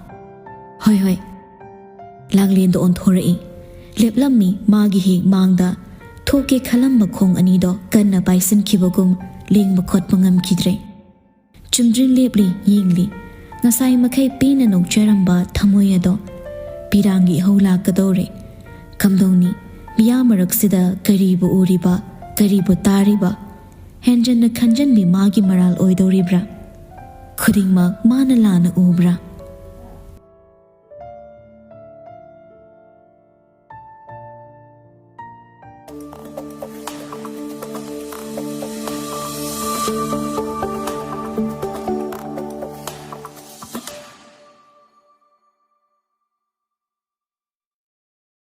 "ꯍꯣꯏ, ꯍꯣꯏ꯫" ꯂꯥꯡꯂꯦꯟꯗ ꯑꯣꯟꯊꯣꯔꯛꯏ꯫ ꯂꯦꯞꯂꯝꯃꯤ ꯃꯥꯒꯤ ꯍꯦꯛ ꯃꯥꯡꯗ꯫ ꯊꯣꯛꯀꯦ ꯈꯜꯂꯝꯕ ꯈꯣꯡ ꯑꯅꯤꯗꯣ ꯀꯟꯅ ꯄꯥꯏꯁꯤꯟꯈꯤꯕꯒꯨꯝ ꯂꯦꯡꯕ ꯈꯣꯠꯄ ꯉꯝꯈꯤꯗ꯭ꯔꯦ꯫ ꯆꯨꯝꯗ꯭ꯔꯤꯡ ꯂꯦꯞꯂꯤ ꯌꯦꯡꯂꯤ꯫ ꯉꯁꯥꯏ ꯃꯈꯩ ꯄꯦꯟꯅ ꯅꯣꯛꯆꯔꯝꯕ ꯊꯃꯣꯏ ꯑꯗꯣ ꯄꯤꯔꯥꯡꯒꯤ ꯏꯍꯧ ꯂꯥꯛꯀꯗꯧꯔꯦ꯫ ꯀꯝꯗꯧꯅꯤ? ꯃꯤꯌꯥꯝ ꯃꯔꯛꯁꯤꯗ ꯀꯔꯤꯕꯨ ꯎꯔꯤꯕ, ꯀꯔꯤꯕꯨ ꯇꯥꯔꯤꯕ? ꯍꯦꯟꯖꯟꯅ ꯈꯟꯖꯟꯕꯤ ꯃꯥꯒꯤ ꯃꯔꯥꯜ ꯑꯣꯏꯗꯧꯔꯤꯕ꯭ꯔꯥ? ꯈꯨꯗꯤꯡꯃꯛ ꯃꯥꯅ ꯂꯥꯟꯅ ꯎꯕ꯭ꯔꯥ?